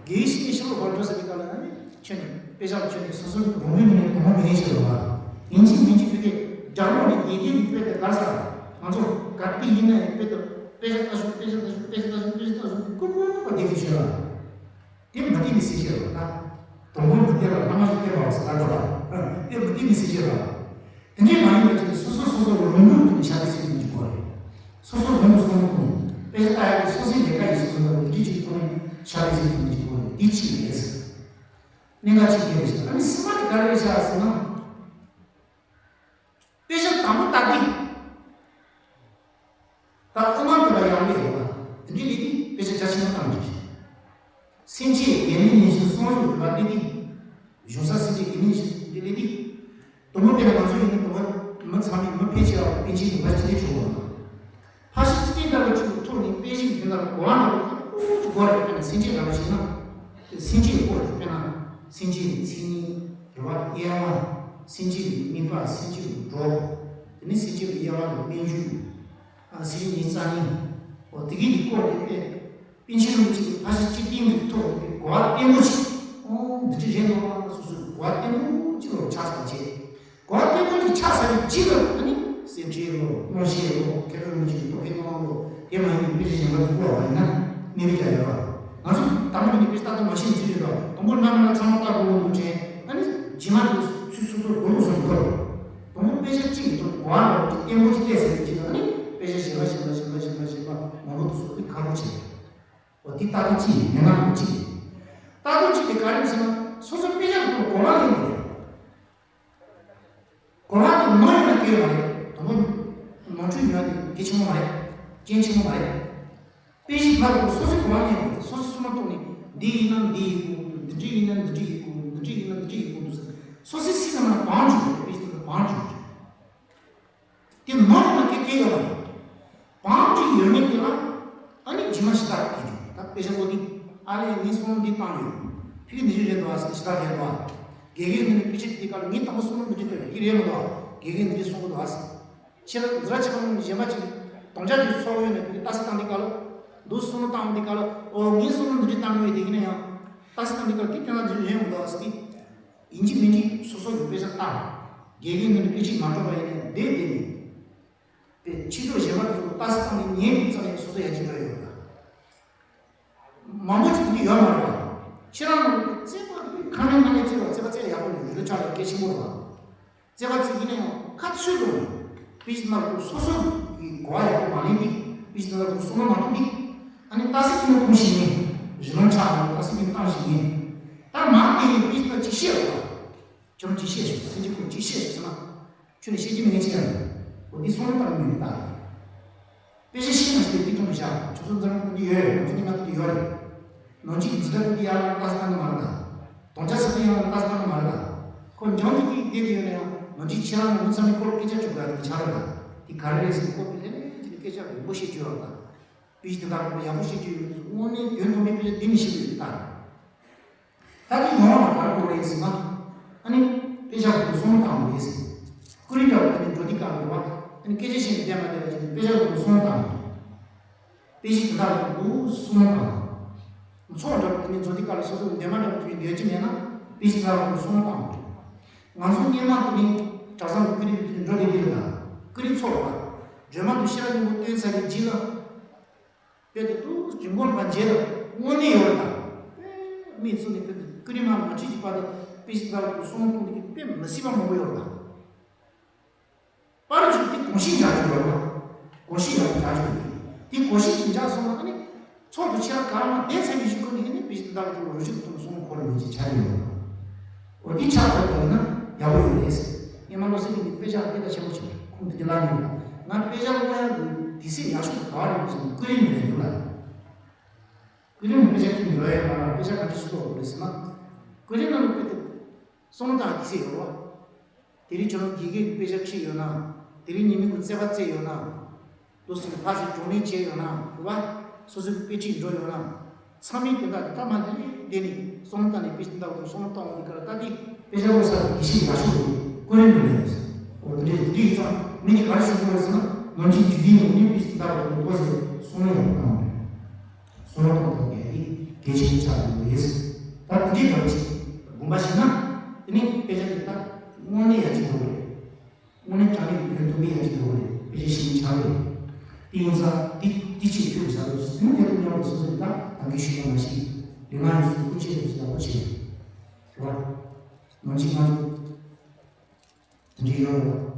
དགེ་བའི་བཤེས་གཉེན་ཤི་ལོ་བར་འགྲོ་ཟེར་དེ་ག་ལ་ཨ་ནི་ཁྱོད་ནི་དཔེ་ཆ་ལ་ཁྱོད་ནི་སོ་སོ་གི་རང་ལུས་མིན་ནས་དོན་མ་མེད་ཞེས་པ། ཡིན་གཅིག་མིན་གཅིག་དེ་གའི་དགྲ་ལོག་ནས་དགེ་རྒན་གྱི་དཔེ་དེ་ག་ས་ང་ཚོ་ག་དེ་ཡིན་ན་ཡང་དཔེ་དེ་དཔེ་ཆ་ལྟ་ཞོག་དཔེ་ཆ་ལྟ་ཞོག་དཔེ་ཆ་ལྟ་ཞོག་དཔེ་ཆ་ལྟ་ཞོག་ཀུ་ཀུ་ཀུ་བསྡད་ཀྱི་བྱོས་ལ། དེ་མ་བསྟན་པའི་སེམས་ཅན་རེད་པ། ད་དང་པོ་མ་བསྟན་པ་ལྷག་མ་ཞིག་བསྟན་པའོ་ཟེར་ལབ་འགྲོ་བ། དེ་མ་བསྟན་པའི་སེམས་ཅན་རེད་པ། དེ་འདྲའི་མ་ཡིན་པ་ཅིག་ནི་སོ་སོ་སོ་སོ་རང་ལུགས་ཀྱི་ཐོག་ནས་ཤ་དེ་སེམས་ཀྱི་གོ་རེད། སོ་སོ་རང་གི་བསམ་བློ་ཐོག་ནས་དཔེ་ཆ་ལྟ་ཡག་གི་སོ་སོའི་ལས་ཀ་ཡིན་སོ་སོ་ལ་འདི་འདྲའི་ཅིག་ཐོག་ནས་ཤ་དེ་སེམས་ཀྱི་གོ་རེད། འདི་གཅིག་རེད་ཟེར། གནད་འགག་གཅིག་དེ་རེད་ཟེར། ཨ་ནི་གསུམ་པ་དེ་ག་རེ་རེད་ཤག་ཟེར་ན། དཔེ་ཆ་དང་པོ་ལྟ་དུས། ད་དབུ་མ་འདུས་པ་ཡང་མེད་རེད་པ། འདི་འདྲའི་ལས་དེ་དཔེ་ཆ་རྒྱ་ཆེན་པོ་བཏང་འདུག་སེམས་བསྐྱེད་དགེ་བསྙེན་ཉེར་ཞི་གསང་སྔགས་འདུས་པ་སླེབས་དུས། གཞུང་ས་སེམས་བསྐྱེད་དགེ་བསྙེན་ཉེར་ཞི་འདི་སླེབས་དུས། དུམ་བུ་དཔེར་ན་ང་ཚོ་ཡིན་ན་དུམ་བུ་མི་ཚང་མས་མི་ཕལ་ཆེ་བ་པཎ་ཆེན་ཡིན་པ་ཅི་འདྲའི་ཆོག་པ། ཕར་ཕྱིན་ཅི་ལྟར་བའི་ཆོས་ཀྱི་ཐོག་ནས་དཔེ་གཞི་དེ་ལ་གོ་བ་འདྲ་པོ་དེ་ཨུ་ཅུ་གོ་རེད། དཔེར་ན་སེམས་བསྐྱེད་འདྲ་པོ་བྱས་ན། སེམས་བསྐྱེད་ཀྱི་སྐོར་དེ་དཔེར་ན་སེམས་བསྐྱེད་ཀྱི་མཚན་ཉིད་རེད་པ། དབྱེ་བ། སེམས་བསྐྱེད་ཀྱི་དམིགས་པ། སེམས་བསྐྱེད་ཀྱི་གྲོགས། དེ་ནས་སེམས་བསྐྱེད་ཀྱི་དབྱེ་བ་དང་སྨོན་འཇུག་ཨ་སི་རི་ཉིན་རྩ་གཉིས། འོ་དེ་གི་དེ་སྐོར་དེ་དཔེ་པཎ་ཆེན་རིན་པོ་ཆེ་གི་ཕར་ཕྱིན་སྤྱིར་བསྟན་གྱི་ཐོག་ནས་གོ་བ་བརྟན་པོ་ཅིག་ཨོ་འདི་འདྲ་རེད་འདུག་ཨང་སོ་སོའི་གོ་བ་བརྟན་པོ་ཅིག་ལ་ཆགས་པ་བྱས། གོ་བ་བརྟན་པོ་ཅིག་ཆགས་ཚར་བའི་རྗེས་ལ་ཨ་ནི་སེམས་ཁྲལ་ལོ་མངོན་ཤེས་ལོ་མཁས་གྲུབ་རིན་པོ་ཆེ་གི་རྟོག་གེ་སྣང་བ་ལོ་དེ་མ་ཡིན་པའི་དཔེ་ཆ་གཞན་པ་ཚོ་ཀློག་པ་ཡིན་ན་གནས་ལུགས་ཀྱང་ཡོད་པ། ང་ཚོ་དང་པོ་ནས་དཔེ་ཆ་ལྟ་དུས་མ་ཤེས་ཚུལ་རེད་དོ། དང་པོ་སྣ་མིན་ལ་ཚང་མ་ལྟ་དགོས་འདུག་དྲན། ཨ་ནི་རྗེས་མ་དུ་ཚུལ་སོ་སོར་གོ་ལུགས་སོང་དོར། དང་པོ་དཔེ་ཆ་གཅིག་གི་ཐོག་གོ་བ་འདྲ་བོ་ཅིག་བརྟན་པོ་ཅིག་གཏད་ཟེར་བའི་རྗེས་ལ་ཨ་ནི་དཔེ་ཆ་གཞན་པ་གཞན་པ་གཞན་པ་གཞན་པ་གཞན་པ་མང་པོ་དུ་སོགས་ཏེ་ཁག་པོ་བྱས། འོ་དེ་ལྟ་དུས་གཅིག་ཡིན་ངན་ངག་གཅིག་ཡིན། ལྟ་དུས་གཅིག་དེ་ག་རེ་ཟེར་ན་སོ་སོ་དཔེ་ཆ་ཐོག་གོ་བ་ལེན་དགོས་རེད། གོ་བ་དེ་ནོར་ཡོད་ན་སྐྱོན་ཡོད་མ་རེད། དང་པོ་ནོར་འཁྲུལ་ཡོད་ན་དེ་གལ་ཆེན་པོ་མ་རེད། རྐྱེན་ཆེན་པོ་མ་རེད། དཔེ་ཞིག་ལབ་དགོས་སོ་སོའི་གོ་བ་ལེན་དགོས་སོ་སོའི་བསམ་བློ་གཏོང་ནས་འདི་ཡིན་ན་འདི་ཡིན་དགོས་འདུག་འདི་འདྲ་ཡིན་ན་འདི་འདྲ་ཡིན་དགོས་འདུག་འདི་འདྲ་ཡིན་ན་འདི་འདྲ་ཡིན་དགོས་འདུག་ཟེར་སོ་སོའི་སེམས་ནང་ལ་བང་བྱུང་བ་རེད། དཔེ་ཞིག་ལ་བང་བྱུང་བ་རེད། དེ་ནོར་ཡོད་ན་སྐྱོན་ཡོད་མ་རེད། བང་ཅིག་ཡོད་མེད་དེ་ལ་ཨ་ནི་རྗེས་མ་ཞེ་དྲག་དེ་འདྲ་ད་དཔེ་ཆ་བློ་གཏིང་ཨ་ལས་ངས་བསམ་བློ་འདི་བཏང་ཡོད། ཕ་གི་འདི་ཞིག་རེད་འདུག་ཨ་ཟེར་ཞེ་དྲག་རེད་འདུག་ཨ། དགེ་རྒན་འདི་ནི་དཔེ་ཆ་དེ་ག་ལ་ངས་དང་པོ་བསམ་བློ་འདི་འདྲ་བཏང་ཡོད་འདི་རེད་མ་གཏོགས་དགེ་རྒན་འདི་འདྲ་གསུང་གི་འདུག་ཨ་ཟེར། ཕྱི་ལ་འཛི་ར་ཆེ་བ་མང་གཞན་པ་ཅིག་དོང་ཅག་ཅིག་ཚོགས་ཡོད་ནས་ཕ་གི་ལྟ་ས་བཏང་འདི་ག་ལ་འདུག་བསམ་བློ་བཏང་འདི་ག་ལ་ཨོ་ངས་བསམ་བློ་འདི་འདྲ་བཏང་ཡོད་དེ་ཡིན་ན་ཡང་ལྟ་ས་བཏང་འདི་ག་ལ་དེ་སྐྱོན་ལ་འདི་རེད་མ་གཏོགས་ཨ་ཟེར་ཏེ། ཡིན་གཅིག་མིན་གཅིག་སོ་སོ་གི་དཔེ་ཆ་བལྟ། དགེ་རྒན་འདི་ནི་དཔེ་ཆ་མ་འགྲོ་བ་ཡིན་ནའི་བསྡད་བསྡད་ནས། དཔེ་ཕྱི་ཕྱོགས་གཞན་པ་ཚོ་ལྟ་ས་བཏང་ནས་ཉན་དུས་ཙམ་ཡང་སོ་སོ་ཡར་རྒྱས་འགྲོ་ཡོད་པ། མང་པོ་ཅིག་དེ་འདྲ་ཡོད་མ་རེད་པ། ཁྱེད་རང་ལ་རྩེད་པ་ཁང་རིང་ནང་ནས་རྩེད་པ་རྩེད་པ་རྩེད་ཡག་པོ་ཡོད་རེད་ཆགས་ལ་གལ་ཆེན་པོ་རེད་པ། རྩེད་པ་རྩེད་ཡིན་ན་ཡང་ཁ་ཚུད་དགོས་རེད། དཔེ་ཆ་ནང་དུ་སོ་སོ་གི་གོ་བ་ཡག་པོ་མ་ལེན་གི་དཔེ་ཆ་ནང་དུ་སོ་མ་མ་ཐུབ་གི་ཨ་ནི་ལྟ་ས་ཁྱེད་རང་གུང་ཞིག་ནས་རི་ལོང་ཆགས་ནས་ལྟ་ས་ཁྱེད་རང་བཏང་ཞིག་ཡིན། ད་མ་བལྟས་ནས་དཔེ་ཆ་ཅིག་བཤད་དགོས་པ། ཁྱོད་ཅིག་བཤད་ཤོག་སེམས་ཅན་ཁོ་ཅིག་བཤད་ཤོག་ཟེར་ན། ཁྱོད་ནི་བཤད་ཀྱི་མེད་ཅི་ཡང་། འོ་འདི་སོང་བཏང་མི་ཡོད་ད། དཔེ་ཆ་ཤེས་མ་ཤེས་དེ་མཐོང་བཞག་ཁྱོད་ཚོ་འཛམ་གླིང་འདི་ཡོད་རེད་ང་ཚོ་ཉི་མ་འདི་ཡོད་རེད། ནང་ཆོས་ཀྱི་འཛིན་གྲྭ་འདི་ཡར་ལ་ལྟ་སྟངས་མ་རེད་ད། དོན་ཆ་ས་འདི་ཡར་ལ་ལྟ་སྟངས་མ་རེད་ད། ཁོ་འཇང་གི་དེ་བསྡད་ཡོད་ན་ཡང་ང་ཚོའི་ཁྱེད་རང་ནང་མི་ཚང་མའི་སྐོར་སྐད་ཆ་བྱུང་ག་རེ་ཆགས་རེད་ད། དེ་ག་རེ་རེད་ཟེར་ཁོ་བི་ལྷན་ལྷན་གྱི་སྐད་ཆ་རིང་པོ་བཤད་རྒྱུ་ཡོད་རེད་ད། དཔེ་ཆ་དེ་དག་ཡག་པོ་བཤད་རྒྱུ་ཡོད་དངོས་གནས་དོན་དམ་པའི་དཔེ་ཆ་འདི་ནི་ཤེས་ཀྱི་ཡོད་ད། ད་དེ་ཡོང་བ་ག་རེ་དགོས་རེད་ཟེར་ན། ཨ་ནི་དཔེ་ཆ་དགོས་སོང་བཏང་བ་རེད་ཟེར། ཀུ་རེ་འདྲ་བོ་དེ་ནི་འགྲོ་དུས་སྐབས་ལ་འགྲོ་བ། ཨ་ནི་སྐད་ཆ་བཤད་ནས་བསྡད་མ་བསྡད་པ་ཅིག་ནི་དཔེ་ཆ་དགོས་སོང་བཏང་བ། དཔེ་ཆ་དེ་དག་དགོས་སོང་བཏང་བ། ཚོགས་འདྲ་བོ་དེ་ནི་འགྲོ་དུས་སྐབས་ལ་སོ་སོ་འདས་མ་འདྲ་བོ་དེ་ནི་འདོད་ཀྱི་མེད་ན་དཔེ་ཆ་དག་དགོས་སོང་བཏང་བ། ང་ཚོ་སྔོན་མ་དེ་ནི་གྲྭ་ཚང་གི་ཀུ་རེ་དེ་ནི་འགྲོ་བསྡད་དེ་རེད་ད། ཀུ་རེ་ཚོགས་པ། སྒྲོལ་མ་དུ་ཤེས་རབ་སྙིང་པོ་བཏོན་ཚར་བའི་རྗེས་ལ། དཔེ་དེ་ཏུ་རིན་གོང་ལ་རྗེས་ལ་དངོས་གནས་ཡོད་རེད་ད། དཔེ་མི་ཚོ་ནི་དཔེ་དེ་ཀུ་རེ་མ་མ་བྲིས་ཀྱི་བར་དུ་དཔེ་ཞིག་ལྟར་དུ་སོང་གཏོང་གི་དཔེ་མི་སྲིད་པ་མང་པོ་ཡོད་རེད་ད། པར་ཞིག་དེ་གོང་ཞིག་རྒྱག་རྒྱུ་ཡོད་རེད། གོང་ཞིག་ཡག་པོ་རྒྱག་རྒྱུ་ཡོད་དེ་གོང་ཞིག་ཅིག་རྒྱག་སོང་ན་ཨ་ནི་ཚོགས་དུ་ཆེ་ར་གང་མ་བསྡད་ཚར་བའི་གཞུག་གུ་ནས་ཨ་ནི་དཔེ་ཞིག་ལྟར་དུ་རུ་ཞིག་ཏུ་སོང་འཁོར་མི་ཅིག་ཆགས་ཡོད་རེད། འོ་འདི་ཆགས་ཐུབ་ཐུབ་ན་ཡག་པོ་ཡོད་རེད། ངས་མ་ལོ་སེ་གི་འདི་དཔེ་ཆ་འདི་ལ་ཆེན་པོ་ཆེ་ཁུངས་འདི་འདི་ལ་ཡོད་ལ། ང་དཔེ་ཆ་ཀློག་ཡག་གི་དུས་ཚོད་ཡག་ཤོས་དེ་ག་བ་རེད་ཟེར་ན་ཀུ་རེ་ནས་རེད་འདུག་ལ། ཀུ་རེ་ནས་དཔེ་ཆ་ཁྱོན་ནས་ཡོད་ཡག་མ་རེད། དཔེ་ཆ་ག་འདྲ་ཞིག་ཀློག་དགོས་རེད་ཟེར་ན། ཀུ་རེ་ནང་ལ་དཔེ་དེ་སོང་དང་དུས་ཚོད་ཡོད་རེད་བ། དེ་རིང་ཁྱོད་རང་དགེ་རྒན་གྱི་དཔེ་ཆ་ཁྲིད་ཡོད་ན། དེ་རིང་ཉི་མའི་གུ་རྩེད་པ་རྩེད་ཡོད་ན། ལོ་སུམ་ཕ་སི་བགྲོ་གླེང་བྱས་ཡོད་ན་རེད་བ། སོ་སོའི་དཔེ་ཁྲིད་འགྲོ་ཡོད་ན། ཚང་མས་དེ་དག་དེ་དག་མ་ལྷན་ལྷན་བསྡད་ནས་སོང་བཏང་ནས་དཔེ་ཆ་འདའ་བ་དང་སོང་བཏང་བ་འདི་གར་ལྟ་དེ་དཔེ་ཆ་ཀློག་ས་དགེ་བཤེས་ཡག་ཤོས་རེད། ཀུ་རེ་འདུག་ལས་ཟེར། འོ་དེ་འདྲས་དེ་འདྲས་ཡིན་ཙང་མི་གཉིས་ག་རེ་ཞུ་དགོས་རེད་ཟེར་ན་ནམ་རྒྱུན་དུས་རྒྱུན་ནས་དཔེ་ཆ་འདའ་བ་དང་ལྟོས་ཟེར་སོང་ཡག་པོ་བཏང་བ་རེད། སོང་བཏང་ཐུབ་མཁན་དེ་གལ་ཆེན་པོ་ཆགས་ཡོད་རེད། ད་དེ་འདྲས་འདྲ་བོ་ཅིག་དགོངས་པ་བཞེས་ན་དེ་ནས་དཔེ་ཆ་དེ་ད་དངོས་གནས་ཡག་ཅིག་འདུག་རེད། དངོས་གནས་དྲང་གནས་ཀྱི་དོན་དུ་མི་ཡག་ཅིག་འདུག་རེད། དཔེ་ཆ་ཤེས་ཡོན་ཆགས་རེད། དེ་ཡིན་ཙང་དེ་དེ་ཅིག་ཐུག་བཞག་རོགས་ཟེར་དེ་ནི་དེ་དང་མཉམ་དུ་སོ་སོ་ཡི་ད་ད་གིན་ཞུས་པ་ནང་བཞིན་ལས་མ་ཡིན་སུ་སྐུ་མཁྱེན་དུ་ཟེར་ཡག་པོ་བྱས་རེད་བ། ནང་ཆེན་ང་ཚོ་དེ་འདྲའི་ཡོད་རེད་བ།